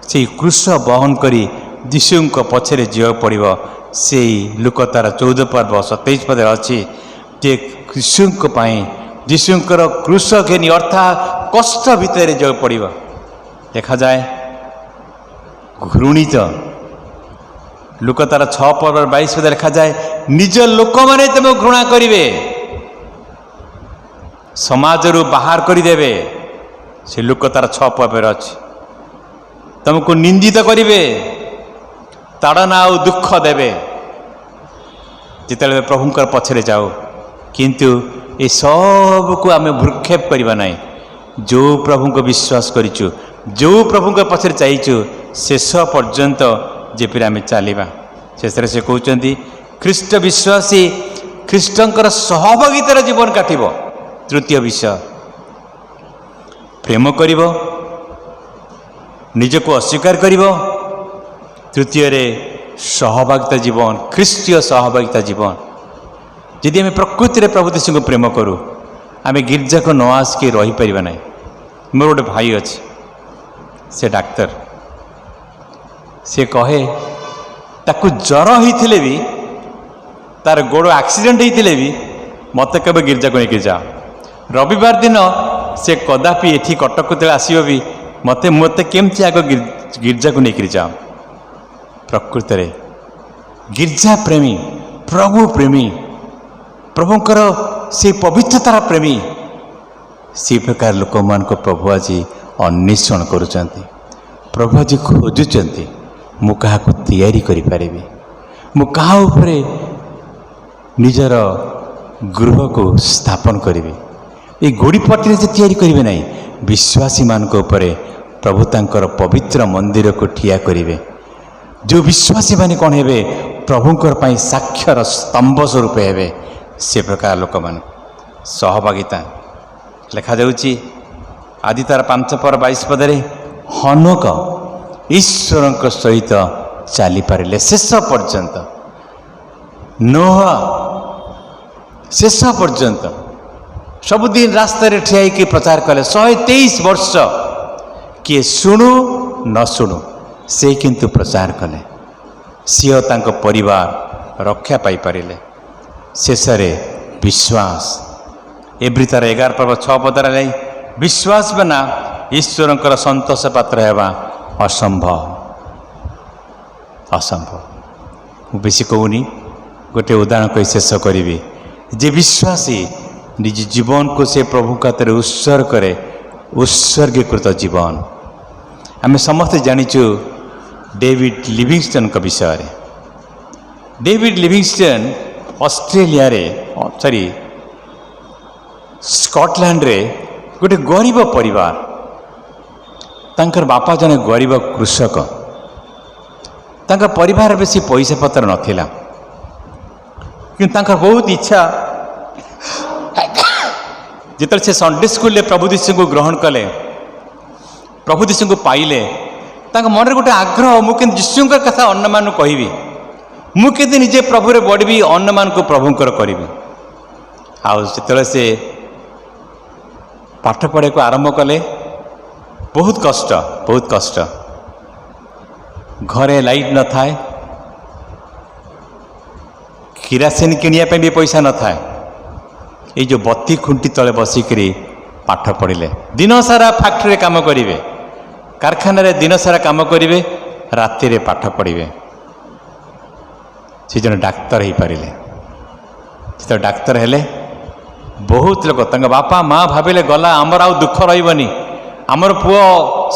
Speaker 2: ସେଇ କ୍ରୁଶ ବହନ କରି ଯୀଶୁଙ୍କ ପଛରେ ଯିବାକୁ ପଡ଼ିବ। ସେଇ ଲୂକ ତାର 14 ପର୍ବ 27 ପଦରେ ଅଛି ଯେ ଯୀଶୁଙ୍କ ପାଇଁ ଯୀଶୁଙ୍କର କ୍ରୁଶ ଘେନି ଅର୍ଥାତ୍ କଷ୍ଟ ଭିତରେ ଯିବାକୁ ପଡ଼ିବ। ଦେଖାଯାଏ ଘୃଣିତ ଲୂକ ତାର 6 ପର୍ବ 22 ପଦରେ ଲେଖାଯାଏ ନିଜ ଲୋକମାନେ ତୁମକୁ ଘୃଣା କରିବେ, ସମାଜରୁ ବାହାର କରିଦେବେ। ସେ ଲୂକ ତାର 6 ପର୍ବରେ ଅଛି। ତୁମକୁ ନିନ୍ଦିତ କରିବେ, ତାଡ଼ନା ଆଉ ଦୁଃଖ ଦେବେ ଯେତେବେଳେ ପ୍ରଭୁଙ୍କର ପଛରେ ଯାଉ। କିନ୍ତୁ ଏସବୁକୁ ଆମେ ଭ୍ରୂକ୍ଷେପ କରିବା ନାହିଁ। ଯେଉଁ ପ୍ରଭୁଙ୍କୁ ବିଶ୍ୱାସ କରିଛୁ, ଯେଉଁ ପ୍ରଭୁଙ୍କ ପଛରେ ଚାଲିଛୁ, ଶେଷ ପର୍ଯ୍ୟନ୍ତ ଯେପରି ଆମେ ଚାଲିବା। ଶେଷରେ ସେ କହୁଛନ୍ତି ଖ୍ରୀଷ୍ଟ ବିଶ୍ୱାସୀ ଖ୍ରୀଷ୍ଟଙ୍କର ସହଭାଗିତାର ଜୀବନ କାଟିବ। ତୃତୀୟ ବିଷୟ, ପ୍ରେମ କରିବ, ନିଜକୁ ଅସ୍ୱୀକାର କରିବ। ତୃତୀୟରେ ସହଭାଗିତା ଜୀବନ, ଖ୍ରୀଷ୍ଟୀୟ ସହଭାଗିତା ଜୀବନ। ଯଦି ଆମେ ପ୍ରକୃତିରେ ପ୍ରଭୁ ଯୀଶୁଙ୍କୁ ପ୍ରେମ କରୁ, ଆମେ ଗିର୍ଜାକୁ ନ ଆସିକି ରହିପାରିବା ନାହିଁ। ମୋର ଗୋଟେ ଭାଇ ଅଛି, ସେ ଡାକ୍ତର। ସେ କହେ ତାକୁ ଜ୍ୱର ହେଇଥିଲେ ବି, ତାର ଗୋଡ଼ ଆକ୍ସିଡେଣ୍ଟ ହେଇଥିଲେ ବି ମୋତେ କେବେ ଗିର୍ଜାକୁ ନେଇକି ଯାଅ। ରବିବାର ଦିନ ସେ କଦାପି ଏଠି କଟକକୁ ଯେତେବେଳେ ଆସିବ ବି ମୋତେ କେମିତି ଆଗ ଗିର୍ଜାକୁ ନେଇକରି ଯାଅ। ପ୍ରକୃତରେ ଗିର୍ଜା ପ୍ରେମୀ, ପ୍ରଭୁ ପ୍ରେମୀ, ପ୍ରଭୁଙ୍କର ସେ ପବିତ୍ରତାର ପ୍ରେମୀ, ସେ ପ୍ରକାର ଲୋକମାନଙ୍କୁ ପ୍ରଭୁ ଆଜି ଅନ୍ୱେଷଣ କରୁଛନ୍ତି। ପ୍ରଭୁ ଆଜି ଖୋଜୁଛନ୍ତି ମୁଁ କାହାକୁ ତିଆରି କରିପାରିବି, ମୁଁ କାହା ଉପରେ ନିଜର ଗୃହକୁ ସ୍ଥାପନ କରିବି। ଏଇ ଗୋଡ଼ି ପଟିରେ ସେ ତିଆରି କରିବେ ନାହିଁ, ବିଶ୍ୱାସୀମାନଙ୍କ ଉପରେ ପ୍ରଭୁ ତାଙ୍କର ପବିତ୍ର ମନ୍ଦିରକୁ ଠିଆ କରିବେ। ଯେଉଁ ବିଶ୍ୱାସୀମାନେ କ'ଣ ହେବେ, ପ୍ରଭୁଙ୍କର ପାଇଁ ସାକ୍ଷ୍ୟର ସ୍ତମ୍ଭ ସ୍ୱରୂପ ହେବେ। ସେ ପ୍ରକାର ଲୋକମାନେ ସହଭାଗିତା ଲେଖାଯାଉଛି ଆଦି ତାର 5 ପର 22 ପଦରେ, ହନୋକ ଈଶ୍ୱରଙ୍କ ସହିତ ଚାଲିପାରିଲେ ଶେଷ ପର୍ଯ୍ୟନ୍ତ। ନୋହ ଶେଷ ପର୍ଯ୍ୟନ୍ତ ସବୁଦିନ ରାସ୍ତାରେ ଠିଆ ହେଇକି ପ୍ରଚାର କଲେ 123 ବର୍ଷ। କିଏ ଶୁଣୁ ନ ଶୁଣୁ ସେ କିନ୍ତୁ ପ୍ରଚାର କଲେ। ସିଏ ତାଙ୍କ ପରିବାର ରକ୍ଷା ପାଇପାରିଲେ। ଶେଷରେ ବିଶ୍ୱାସ, ଏବ୍ରୀ ତାର 11 ପର୍ବ 6 ପଦରେ ଯାଇ ବିଶ୍ୱାସ ବିନା ଈଶ୍ୱରଙ୍କର ସନ୍ତୋଷ ପାତ୍ର ହେବା ଅସମ୍ଭବ, ଅସମ୍ଭବ। ମୁଁ ବେଶୀ କହୁନି, ଗୋଟେ ଉଦାହରଣ କହି ଶେଷ କରିବି। ଯେ ବିଶ୍ୱାସୀ ନିଜ ଜୀବନକୁ ସେ ପ୍ରଭୁଙ୍କ ହାତରେ ଉତ୍ସର୍ଗ କରେ, ଉତ୍ସର୍ଗୀକୃତ ଜୀବନ। ଆମେ ସମସ୍ତେ ଜାଣିଛୁ ଡେଭିଡ୍ ଲିଭିଙ୍ଗଷ୍ଟନଙ୍କ ବିଷୟରେ। ଡେଭିଡ୍ ଲିଭିଙ୍ଗଷ୍ଟନ ଅଷ୍ଟ୍ରେଲିଆରେ, ସରି ସ୍କଟଲ୍ୟାଣ୍ଡରେ ଗୋଟେ ଗରିବ ପରିବାର। ତାଙ୍କର ବାପା ଜଣେ ଗରିବ କୃଷକ। ତାଙ୍କ ପରିବାର ବେଶୀ ପଇସା ପତ୍ର ନଥିଲା, କିନ୍ତୁ ତାଙ୍କର ବହୁତ ଇଚ୍ଛା। ଯେତେବେଳେ ସେ ସଣ୍ଡେ ସ୍କୁଲରେ ପ୍ରଭୁ ଯୀଶୁଙ୍କୁ ଗ୍ରହଣ କଲେ, ପ୍ରଭୁ ଯୀଶୁଙ୍କୁ ପାଇଲେ, ତାଙ୍କ ମନରେ ଗୋଟେ ଆଗ୍ରହ, ମୁଁ କେମିତି ଯୀଶୁଙ୍କ କଥା ଅନ୍ୟମାନଙ୍କୁ କହିବି, ମୁଁ କେମିତି ନିଜେ ପ୍ରଭୁରେ ବଢ଼ିବି, ଅନ୍ୟମାନଙ୍କୁ ପ୍ରଭୁଙ୍କର କରିବି। ଆଉ ଯେତେବେଳେ ସେ ପାଠ ପଢ଼ିବାକୁ ଆରମ୍ଭ କଲେ, ବହୁତ କଷ୍ଟ, ବହୁତ କଷ୍ଟ। ଘରେ ଲାଇଟ୍ ନଥାଏ, କିରାସିନ କିଣିବା ପାଇଁ ବି ପଇସା ନଥାଏ। ଏଇ ଯେଉଁ ବତି ଖୁଣ୍ଟି ତଳେ ବସିକରି ପାଠ ପଢ଼ିଲେ। ଦିନସାରା ଫ୍ୟାକ୍ଟ୍ରିରେ କାମ କରିବେ, କାରଖାନାରେ ଦିନସାରା କାମ କରିବେ, ରାତିରେ ପାଠ ପଢ଼ିବେ। ସେ ଜଣେ ଡାକ୍ତର ହେଇପାରିଲେ। ଯେତେବେଳେ ଡାକ୍ତର ହେଲେ, ବହୁତ ଲୋକ ତାଙ୍କ ବାପା ମା ଭାବିଲେ ଗଲା, ଆମର ଆଉ ଦୁଃଖ ରହିବନି, ଆମର ପୁଅ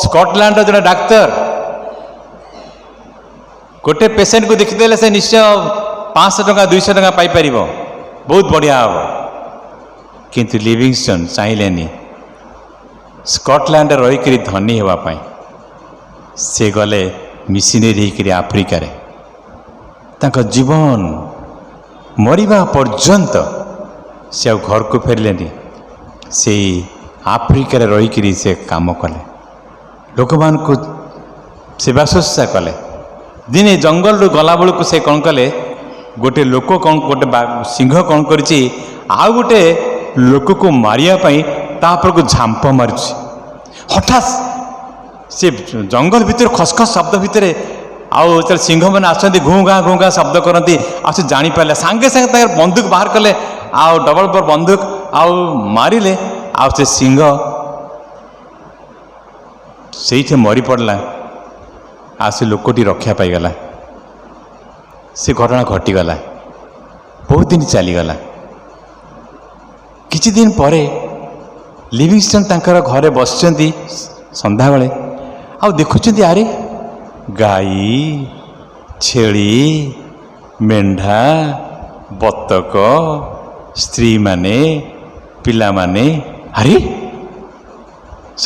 Speaker 2: ସ୍କଟଲ୍ୟାଣ୍ଡର ଜଣେ ଡାକ୍ତର। ଗୋଟେ ପେସେଣ୍ଟକୁ ଦେଖିଦେଲେ ସେ ନିଶ୍ଚୟ 500 ଟଙ୍କା 200 ଟଙ୍କା ପାଇପାରିବ, ବହୁତ ବଢ଼ିଆ ହେବ। କିନ୍ତୁ ଲିଭିଙ୍ଗଷ୍ଟନ୍ ଚାହିଁଲେନି ସ୍କଟଲ୍ୟାଣ୍ଡରେ ରହିକରି ଧନୀ ହେବା ପାଇଁ। ସେ ଗଲେ ମିଶନେରୀ ହେଇକରି ଆଫ୍ରିକାରେ। ତାଙ୍କ ଜୀବନ ମରିବା ପର୍ଯ୍ୟନ୍ତ ସେ ଆଉ ଘରକୁ ଫେରିଲେନି। ସେଇ ଆଫ୍ରିକାରେ ରହିକରି ସେ କାମ କଲେ, ଲୋକମାନଙ୍କୁ ସେବା ଶୁଶ୍ରୂଷା କଲେ। ଦିନେ ଜଙ୍ଗଲରୁ ଗଲାବେଳକୁ ସେ କ'ଣ କଲେ, ଗୋଟେ ଲୋକ କ'ଣ, ଗୋଟେ ସିଂହ କ'ଣ କରିଛି, ଆଉ ଗୋଟେ ଲୋକକୁ ମାରିବା ପାଇଁ ତା ଉପରକୁ ଝାମ୍ପ ମାରୁଛି। ହଠାତ୍ ସେ ଜଙ୍ଗଲ ଭିତରେ ଖସଖସ ଶବ୍ଦ ଭିତରେ, ଆଉ ଯେତେବେଳେ ସିଂହମାନେ ଆସନ୍ତି ଘୁଁ ଘାଁ ଘୁଁ ଘାଁ ଶବ୍ଦ କରନ୍ତି, ଆଉ ସେ ଜାଣିପାରିଲେ, ସାଙ୍ଗେ ସାଙ୍ଗେ ତାଙ୍କର ବନ୍ଧୁକ ବାହାର କଲେ, ଆଉ ଡବଲ ବର ବନ୍ଧୁକ ଆଉ ମାରିଲେ, ଆଉ ସେ ସିଂହ ସେଇଠି ମରି ପଡ଼ିଲା, ଆଉ ସେ ଲୋକଟି ରକ୍ଷା ପାଇଗଲା। ସେ ଘଟଣା ଘଟିଗଲା, ବହୁତ ଦିନ ଚାଲିଗଲା। କିଛି ଦିନ ପରେ ଲିଭିଙ୍ଗଷ୍ଟନ୍ ତାଙ୍କର ଘରେ ବସିଛନ୍ତି ସନ୍ଧ୍ୟାବେଳେ, ଆଉ ଦେଖୁଛନ୍ତି ଆରେ ଗାଈ, ଛେଳି, ମେଣ୍ଢା, ବତକ, ସ୍ତ୍ରୀମାନେ, ପିଲାମାନେ, ଆରେ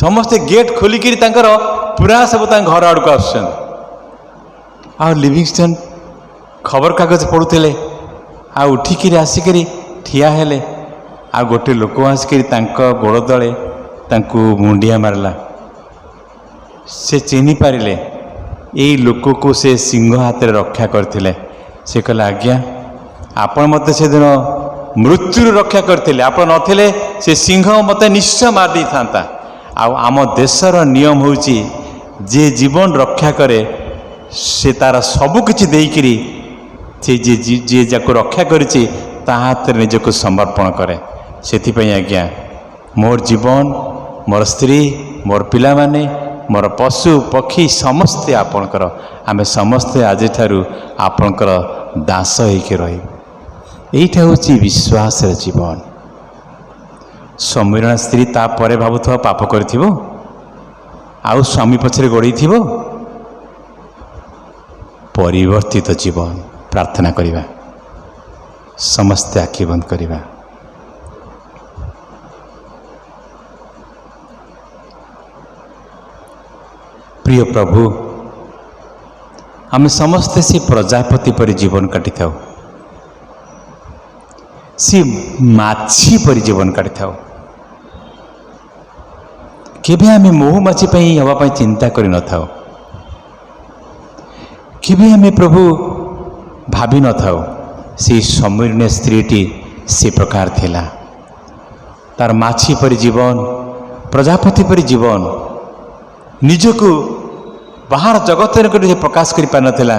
Speaker 2: ସମସ୍ତେ ଗେଟ୍ ଖୋଲିକିରି ତାଙ୍କର ପୁରା ସବୁ ତାଙ୍କ ଘର ଆଡ଼କୁ ଆସୁଛନ୍ତି। ଆଉ ଲିଭିଙ୍ଗଷ୍ଟନ୍ ଖବରକାଗଜ ପଢ଼ୁଥିଲେ, ଆଉ ଉଠିକିରି ଆସିକିରି ଠିଆ ହେଲେ, ଆଉ ଗୋଟେ ଲୋକ ଆସିକିରି ତାଙ୍କ ଗୋଡ଼ ତଳେ ତାଙ୍କୁ ମୁଣ୍ଡିଆ ମାରିଲା। ସେ ଚିହ୍ନି ପାରିଲେ ଏଇ ଲୋକକୁ ସେ ସିଂହ ହାତରେ ରକ୍ଷା କରିଥିଲେ। ସେ କହିଲେ, ଆଜ୍ଞା ଆପଣ ମୋତେ ସେଦିନ ମୃତ୍ୟୁରୁ ରକ୍ଷା କରିଥିଲେ, ଆପଣ ନଥିଲେ ସେ ସିଂହ ମୋତେ ନିଶ୍ଚୟ ମାରି ଦେଇଥାନ୍ତା। ଆଉ ଆମ ଦେଶର ନିୟମ ହେଉଛି ଯିଏ ଜୀବନ ରକ୍ଷା କରେ ସେ ତାର ସବୁକିଛି ଦେଇକିରି ସେ ଯିଏ ଯାକୁ ରକ୍ଷା କରିଛି ତା ହାତରେ ନିଜକୁ ସମର୍ପଣ କରେ। ସେଥିପାଇଁ ଆଜ୍ଞା ମୋର ଜୀବନ, ମୋର ସ୍ତ୍ରୀ, ମୋର ପିଲାମାନେ, ମୋର ପଶୁ ପକ୍ଷୀ ସମସ୍ତେ ଆପଣଙ୍କର, ଆମେ ସମସ୍ତେ ଆଜିଠାରୁ ଆପଣଙ୍କର ଦାସ ହେଇକି ରହିବୁ। ଏଇଟା ହେଉଛି ବିଶ୍ୱାସର ଜୀବନ। ସମୀରଣା ସ୍ତ୍ରୀ ତାପରେ ଭାବୁଥିବ ପାପ କରିଥିବ, ଆଉ ସ୍ୱାମୀ ପଛରେ ଗୋଡ଼େଇଥିବ। ପରିବର୍ତ୍ତିତ ଜୀବନ। ପ୍ରାର୍ଥନା କରିବା, ସମସ୍ତେ ଆଖି ବନ୍ଦ କରିବା। ପ୍ରିୟ ପ୍ରଭୁ, ଆମେ ସମସ୍ତେ ସେ ପ୍ରଜାପତି ପରି ଜୀବନ କାଟିଥାଉ, ସେ ମାଛି ପରି ଜୀବନ କାଟିଥାଉ। କେବେ ଆମେ ମହୁମାଛି ପାଇଁ ହେବା ପାଇଁ ଚିନ୍ତା କରିନଥାଉ, କେବେ ଆମେ ପ୍ରଭୁ ଭାବିନଥାଉ। ସେଇ ସମୀର୍ଣ୍ଣ ସ୍ତ୍ରୀଟି ସେ ପ୍ରକାର ଥିଲା। ତାର ମାଛି ପରି ଜୀବନ, ପ୍ରଜାପତି ପରି ଜୀବନ, ନିଜକୁ ବାହାର ଜଗତ ନିକଟରେ ସେ ପ୍ରକାଶ କରିପାରିନଥିଲା,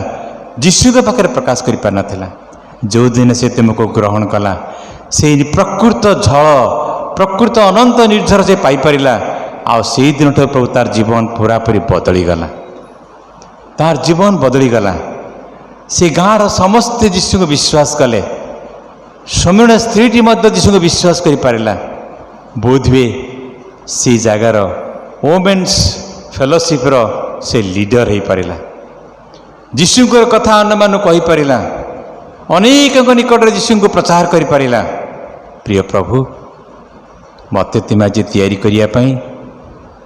Speaker 2: ଯୀଶୁଙ୍କ ପାଖରେ ପ୍ରକାଶ କରିପାରିନଥିଲା। ଯେଉଁଦିନ ସେ ତୁମକୁ ଗ୍ରହଣ କଲା, ସେଇ ପ୍ରକୃତ ଝଳ, ପ୍ରକୃତ ଅନନ୍ତ ନିର୍ଝର ସେ ପାଇପାରିଲା। ଆଉ ସେଇ ଦିନଠାରୁ ପ୍ରଭୁ ତାର ଜୀବନ ପୁରାପୁରି ବଦଳିଗଲା, ତାର ଜୀବନ ବଦଳିଗଲା। ସେ ଗାଁର ସମସ୍ତେ ଯୀଶୁଙ୍କୁ ବିଶ୍ୱାସ କଲେ। ସମୀରଣ ସ୍ତ୍ରୀଟି ମଧ୍ୟ ଯୀଶୁଙ୍କୁ ବିଶ୍ୱାସ କରିପାରିଲା। ବୋଧହୁଏ ସେ ଜାଗାର ଓମେନ୍ସ ଫେଲୋସିପ୍ର ସେ ଲିଡର ହେଇପାରିଲା, ଯୀଶୁଙ୍କର କଥା ଅନ୍ୟମାନଙ୍କୁ କହିପାରିଲା, ଅନେକଙ୍କ ନିକଟରେ ଯୀଶୁଙ୍କୁ ପ୍ରଚାର କରିପାରିଲା। ପ୍ରିୟ ପ୍ରଭୁ, ମୋତେ ତୁମେ ଆଜି ତିଆରି କରିବା ପାଇଁ,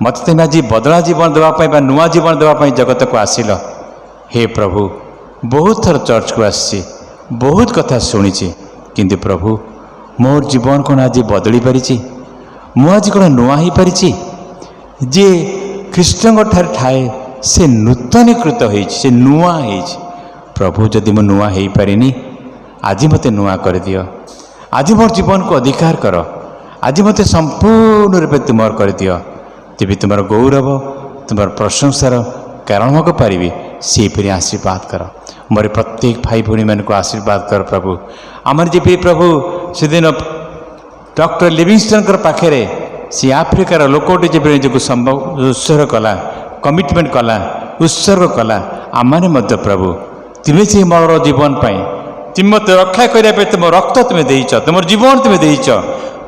Speaker 2: ମୋତେ ତୁମେ ଆଜି ବଦଳା ଜୀବନ ଦେବା ପାଇଁ ବା ନୂଆ ଜୀବନ ଦେବା ପାଇଁ ଜଗତକୁ ଆସିଲ। ହେ ପ୍ରଭୁ, ବହୁତ ଥର ଚର୍ଚ୍ଚକୁ ଆସିଛି, ବହୁତ କଥା ଶୁଣିଛି, କିନ୍ତୁ ପ୍ରଭୁ ମୋର ଜୀବନ କ'ଣ ଆଜି ବଦଳି ପାରିଛି? ମୁଁ ଆଜି କ'ଣ ନୂଆ ହେଇପାରିଛି? ଯିଏ ଖ୍ରୀଷ୍ଟଙ୍କ ଠାରେ ଥାଏ ସେ ନୂତନୀକୃତ ହେଇଛି, ସେ ନୂଆ ହେଇଛି। ପ୍ରଭୁ, ଯଦି ମୁଁ ନୂଆ ହେଇପାରିନି, ଆଜି ମୋତେ ନୂଆ କରିଦିଅ। ଆଜି ମୋର ଜୀବନକୁ ଅଧିକାର କର, ଆଜି ମୋତେ ସମ୍ପୂର୍ଣ୍ଣ ରୂପେ ତୁମର କରିଦିଅ। ତେବେ ତୁମର ଗୌରବ, ତୁମର ପ୍ରଶଂସାର କାରଣ ହେବାକୁ ପାରିବି, ସେହିପରି ଆଶୀର୍ବାଦ କର। ମୋର ପ୍ରତ୍ୟେକ ଭାଇ ଭଉଣୀମାନଙ୍କୁ ଆଶୀର୍ବାଦ କର ପ୍ରଭୁ। ଆମର ଯେପରି ପ୍ରଭୁ ସେଦିନ ଡକ୍ଟର ଲିଭିଂଷ୍ଟନଙ୍କର ପାଖରେ ସେ ଆଫ୍ରିକାର ଲୋକଟି ଯେପରି ନିଜକୁ ସମ୍ଭବ ଉତ୍ସର୍ଗ କଲା, କମିଟମେଣ୍ଟ କଲା, ଉତ୍ସର୍ଗ କଲା, ଆମମାନେ ମଧ୍ୟ ପ୍ରଭୁ ତୁମେ ସେ ମୋର ଜୀବନ ପାଇଁ, ତୁମେ ମୋତେ ରକ୍ଷା କରିବା ପାଇଁ ତୁମ ରକ୍ତ ତୁମେ ଦେଇଛ, ତୁମର ଜୀବନ ତୁମେ ଦେଇଛ,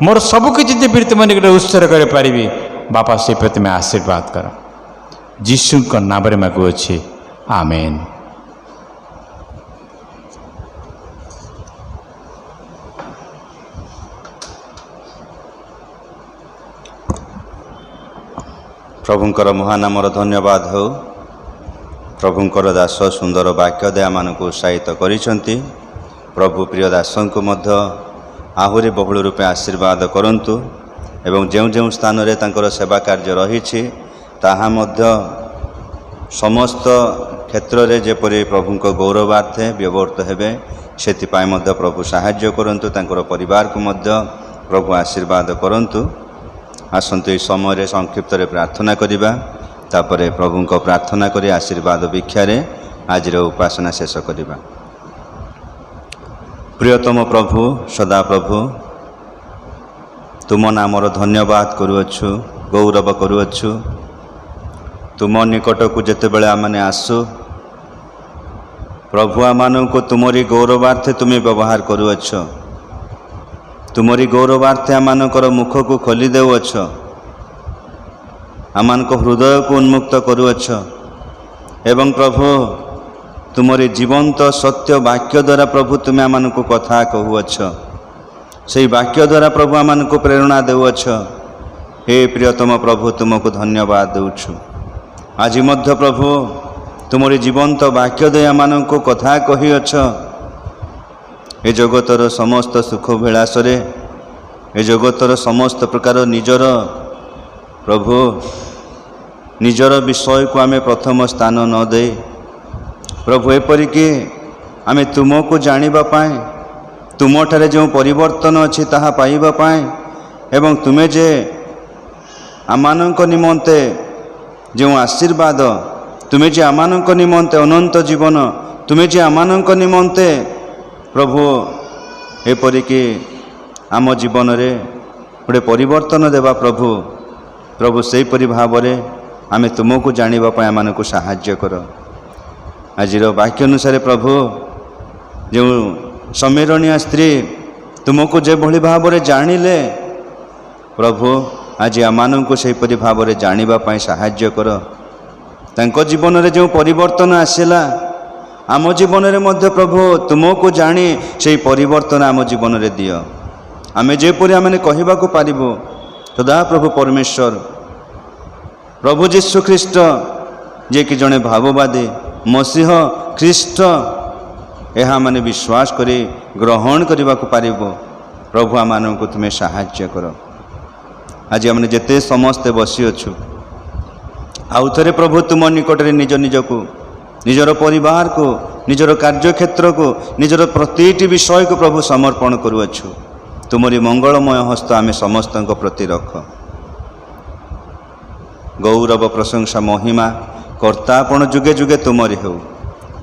Speaker 2: ମୋର ସବୁକିଛି ଯେପରି ତୁମ ନିକଟରେ ଉତ୍ସର୍ଗ କରିପାରିବି ବାପା, ସେପରି ତୁମେ ଆଶୀର୍ବାଦ କର। ଯୀଶୁଙ୍କ ନାମରେ ମାଗୁଅଛି, ଆମେନ୍।
Speaker 1: ପ୍ରଭୁଙ୍କର ମହାନାମର ଧନ୍ୟବାଦ ହେଉ। ପ୍ରଭୁଙ୍କର ଦାସ ସୁନ୍ଦର ବାକ୍ୟ ଦେଇ ଆମମାନଙ୍କୁ ଉତ୍ସାହିତ କରିଛନ୍ତି। ପ୍ରଭୁ ପ୍ରିୟ ଦାସଙ୍କୁ ମଧ୍ୟ ଆହୁରି ବହୁଳ ରୂପେ ଆଶୀର୍ବାଦ କରନ୍ତୁ ଏବଂ ଯେଉଁ ଯେଉଁ ସ୍ଥାନରେ ତାଙ୍କର ସେବା କାର୍ଯ୍ୟ ରହିଛି ତାହା ମଧ୍ୟ ସମସ୍ତ କ୍ଷେତ୍ରରେ ଯେପରି ପ୍ରଭୁଙ୍କ ଗୌରବାର୍ଥେ ବ୍ୟବହୃତ ହେବେ ସେଥିପାଇଁ ମଧ୍ୟ ପ୍ରଭୁ ସାହାଯ୍ୟ କରନ୍ତୁ। ତାଙ୍କର ପରିବାରକୁ ମଧ୍ୟ ପ୍ରଭୁ ଆଶୀର୍ବାଦ କରନ୍ତୁ। ଆସନ୍ତୁ ଏହି ସମୟରେ ସଂକ୍ଷିପ୍ତରେ ପ୍ରାର୍ଥନା କରିବା, ତାପରେ ପ୍ରଭୁଙ୍କ ପ୍ରାର୍ଥନା କରି ଆଶୀର୍ବାଦ ଭିକ୍ଷାରେ ଆଜିର ଉପାସନା ଶେଷ କରିବା। ପ୍ରିୟତମ ପ୍ରଭୁ, ସଦାପ୍ରଭୁ, ତୁମ ନାମର ଧନ୍ୟବାଦ କରୁଅଛୁ, ଗୌରବ କରୁଅଛୁ। ତୁମ ନିକଟକୁ ଯେତେବେଳେ ଆମମାନେ ଆସୁ, ପ୍ରଭୁ ଆମମାନଙ୍କୁ ତୁମରି ଗୌରବାର୍ଥେ ତୁମେ ବ୍ୟବହାର କରୁଅଛ। ତୁମରି ଗୌରବାର୍ଥେ ଆମମାନଙ୍କର ମୁଖକୁ ଖୋଲି ଦେଉଅଛ, ଆମମାନଙ୍କ ହୃଦୟକୁ ଉନ୍ମୁକ୍ତ କରୁଅଛ ଏବଂ ପ୍ରଭୁ ତୁମରି ଜୀବନ୍ତ ସତ୍ୟ ବାକ୍ୟ ଦ୍ୱାରା ପ୍ରଭୁ ତୁମେ ଆମମାନଙ୍କୁ କଥା କହୁଅଛ। ସେହି ବାକ୍ୟ ଦ୍ୱାରା ପ୍ରଭୁ ଆମମାନଙ୍କୁ ପ୍ରେରଣା ଦେଉଅଛ। ହେ ପ୍ରିୟତମ ପ୍ରଭୁ, ତୁମକୁ ଧନ୍ୟବାଦ ଦେଉଛୁ। ଆଜି ମଧ୍ୟ ପ୍ରଭୁ ତୁମରି ଜୀବନ୍ତ ବାକ୍ୟ ଦେଇ ଆମମାନଙ୍କୁ କଥା କହିଅଛ। ଏ ଜଗତର ସମସ୍ତ ସୁଖ ବିଳାସରେ, ଏ ଜଗତର ସମସ୍ତ ପ୍ରକାର ନିଜର ପ୍ରଭୁ ନିଜର ବିଷୟକୁ ଆମେ ପ୍ରଥମ ସ୍ଥାନ ନ ଦେଇ ପ୍ରଭୁ ଏପରିକି ଆମେ ତୁମକୁ ଜାଣିବା ପାଇଁ, ତୁମଠାରେ ଯେଉଁ ପରିବର୍ତ୍ତନ ଅଛି ତାହା ପାଇବା ପାଇଁ ଏବଂ ତୁମେ ଯେ ଆମମାନଙ୍କ ନିମନ୍ତେ ଯେଉଁ ଆଶୀର୍ବାଦ, ତୁମେ ଯେ ଆମମାନଙ୍କ ନିମନ୍ତେ ଅନନ୍ତ ଜୀବନ, ତୁମେ ଯେ ଆମମାନଙ୍କ ନିମନ୍ତେ ପ୍ରଭୁ ଏପରିକି ଆମ ଜୀବନରେ ଗୋଟେ ପରିବର୍ତ୍ତନ ଦେବା ପ୍ରଭୁ, ପ୍ରଭୁ ସେହିପରି ଭାବରେ ଆମେ ତୁମକୁ ଜାଣିବା ପାଇଁ ଆମମାନଙ୍କୁ ସାହାଯ୍ୟ କର। ଆଜିର ବାକ୍ୟ ଅନୁସାରେ ପ୍ରଭୁ ଯେଉଁ ଶମିରୋଣୀୟ ସ୍ତ୍ରୀ ତୁମକୁ ଯେଭଳି ଭାବରେ ଜାଣିଲେ ପ୍ରଭୁ ଆଜି ଆମମାନଙ୍କୁ ସେହିପରି ଭାବରେ ଜାଣିବା ପାଇଁ ସାହାଯ୍ୟ କର। ତାଙ୍କ ଜୀବନରେ ଯେଉଁ ପରିବର୍ତ୍ତନ ଆସିଲା ଆମ ଜୀବନରେ ମଧ୍ୟ ପ୍ରଭୁ ତୁମକୁ ଜାଣି ସେହି ପରିବର୍ତ୍ତନ ଆମ ଜୀବନରେ ଦିଅ। ଆମେ ଯେପରି ଆମେ କହିବାକୁ ପାରିବୁ ସଦାପ୍ରଭୁ ପରମେଶ୍ୱର ପ୍ରଭୁ ଯୀଶୁ ଖ୍ରୀଷ୍ଟ ଯିଏକି ଜଣେ ଭାବବାଦୀ ମସିହ ଖ୍ରୀଷ୍ଟ, ଏହା ମାନେ ବିଶ୍ୱାସ କରି ଗ୍ରହଣ କରିବାକୁ ପାରିବ। ପ୍ରଭୁ ଆମମାନଙ୍କୁ ତୁମେ ସାହାଯ୍ୟ କର। ଆଜି ଆମେ ଯେତେ ସମସ୍ତେ ବସିଅଛୁ, ଆଉ ଥରେ ପ୍ରଭୁ ତୁମ ନିକଟରେ ନିଜ ନିଜକୁ, ନିଜର ପରିବାରକୁ, ନିଜର କାର୍ଯ୍ୟକ୍ଷେତ୍ରକୁ, ନିଜର ପ୍ରତିଟି ବିଷୟକୁ ପ୍ରଭୁ ସମର୍ପଣ କରୁଅଛୁ। ତୁମରି ମଙ୍ଗଳମୟ ହସ୍ତ ଆମେ ସମସ୍ତଙ୍କ ପ୍ରତି ରଖ। ଗୌରବ, ପ୍ରଶଂସା, ମହିମା କର୍ତ୍ତାପଣ ଯୁଗେ ଯୁଗେ ତୁମରି ହେଉ।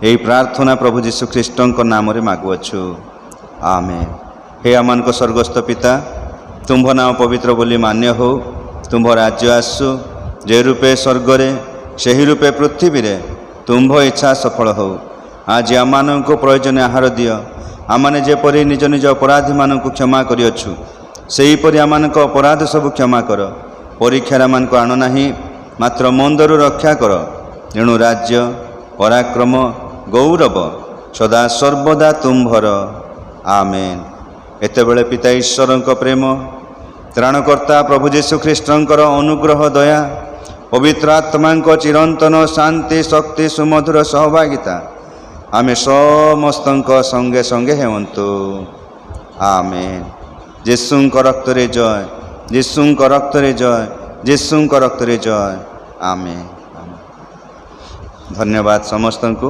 Speaker 1: ଏହି ପ୍ରାର୍ଥନା ପ୍ରଭୁ ଯୀଶୁ ଖ୍ରୀଷ୍ଟଙ୍କ ନାମରେ ମାଗୁଅଛୁ, ଆମେନ୍। ହେ ଆମମାନଙ୍କ ସ୍ୱର୍ଗସ୍ଥ ପିତା, ତୁମ୍ଭ ନାମ ପବିତ୍ର ବୋଲି ମାନ୍ୟ ହେଉ। ତୁମ୍ଭ ରାଜ୍ୟ ଆସୁ, ଯେ ରୂପେ ସ୍ୱର୍ଗରେ ସେହି ରୂପେ ପୃଥିବୀରେ ତୁମ୍ଭ ଇଚ୍ଛା ସଫଳ ହେଉ। ଆଜି ଆମମାନଙ୍କୁ ପ୍ରୟୋଜନୀୟ ଆହାର ଦିଅ। ଆମମାନେ ଯେପରି ନିଜ ନିଜ ଅପରାଧୀମାନଙ୍କୁ କ୍ଷମା କରିଅଛୁ, ସେହିପରି ଆମମାନଙ୍କ ଅପରାଧ ସବୁ କ୍ଷମା କର। ପରୀକ୍ଷାରେ ଆମମାନଙ୍କୁ ଆଣ ନାହିଁ, ମାତ୍ର ମନ୍ଦରୁ ରକ୍ଷା କର। ଏଣୁ ରାଜ୍ୟ, ପରାକ୍ରମ, ଗୌରବ ସଦା ସର୍ବଦା ତୁମ୍ଭର। ଆମେନ୍। ଏତେବେଳେ ପିତା ଈଶ୍ୱରଙ୍କ ପ୍ରେମ, ତ୍ରାଣକର୍ତ୍ତା ପ୍ରଭୁ ଯୀଶୁ ଖ୍ରୀଷ୍ଟଙ୍କର ଅନୁଗ୍ରହ, ଦୟା, ପବିତ୍ର ଆତ୍ମାଙ୍କ ଚିରନ୍ତନ ଶାନ୍ତି, ଶକ୍ତି, ସୁମଧୁର ସହଭାଗିତା ଆମେ ସମସ୍ତଙ୍କ ସଙ୍ଗେ ସଙ୍ଗେ ହେଉନ୍ତୁ। ଆମେନ୍। ଯୀଶୁଙ୍କ ରକ୍ତରେ ଜୟ, ଯୀଶୁଙ୍କ ରକ୍ତରେ ଜୟ, ଯୀଶୁଙ୍କ ରକ୍ତରେ ଜୟ। ଆମେନ୍। ଧନ୍ୟବାଦ ସମସ୍ତଙ୍କୁ।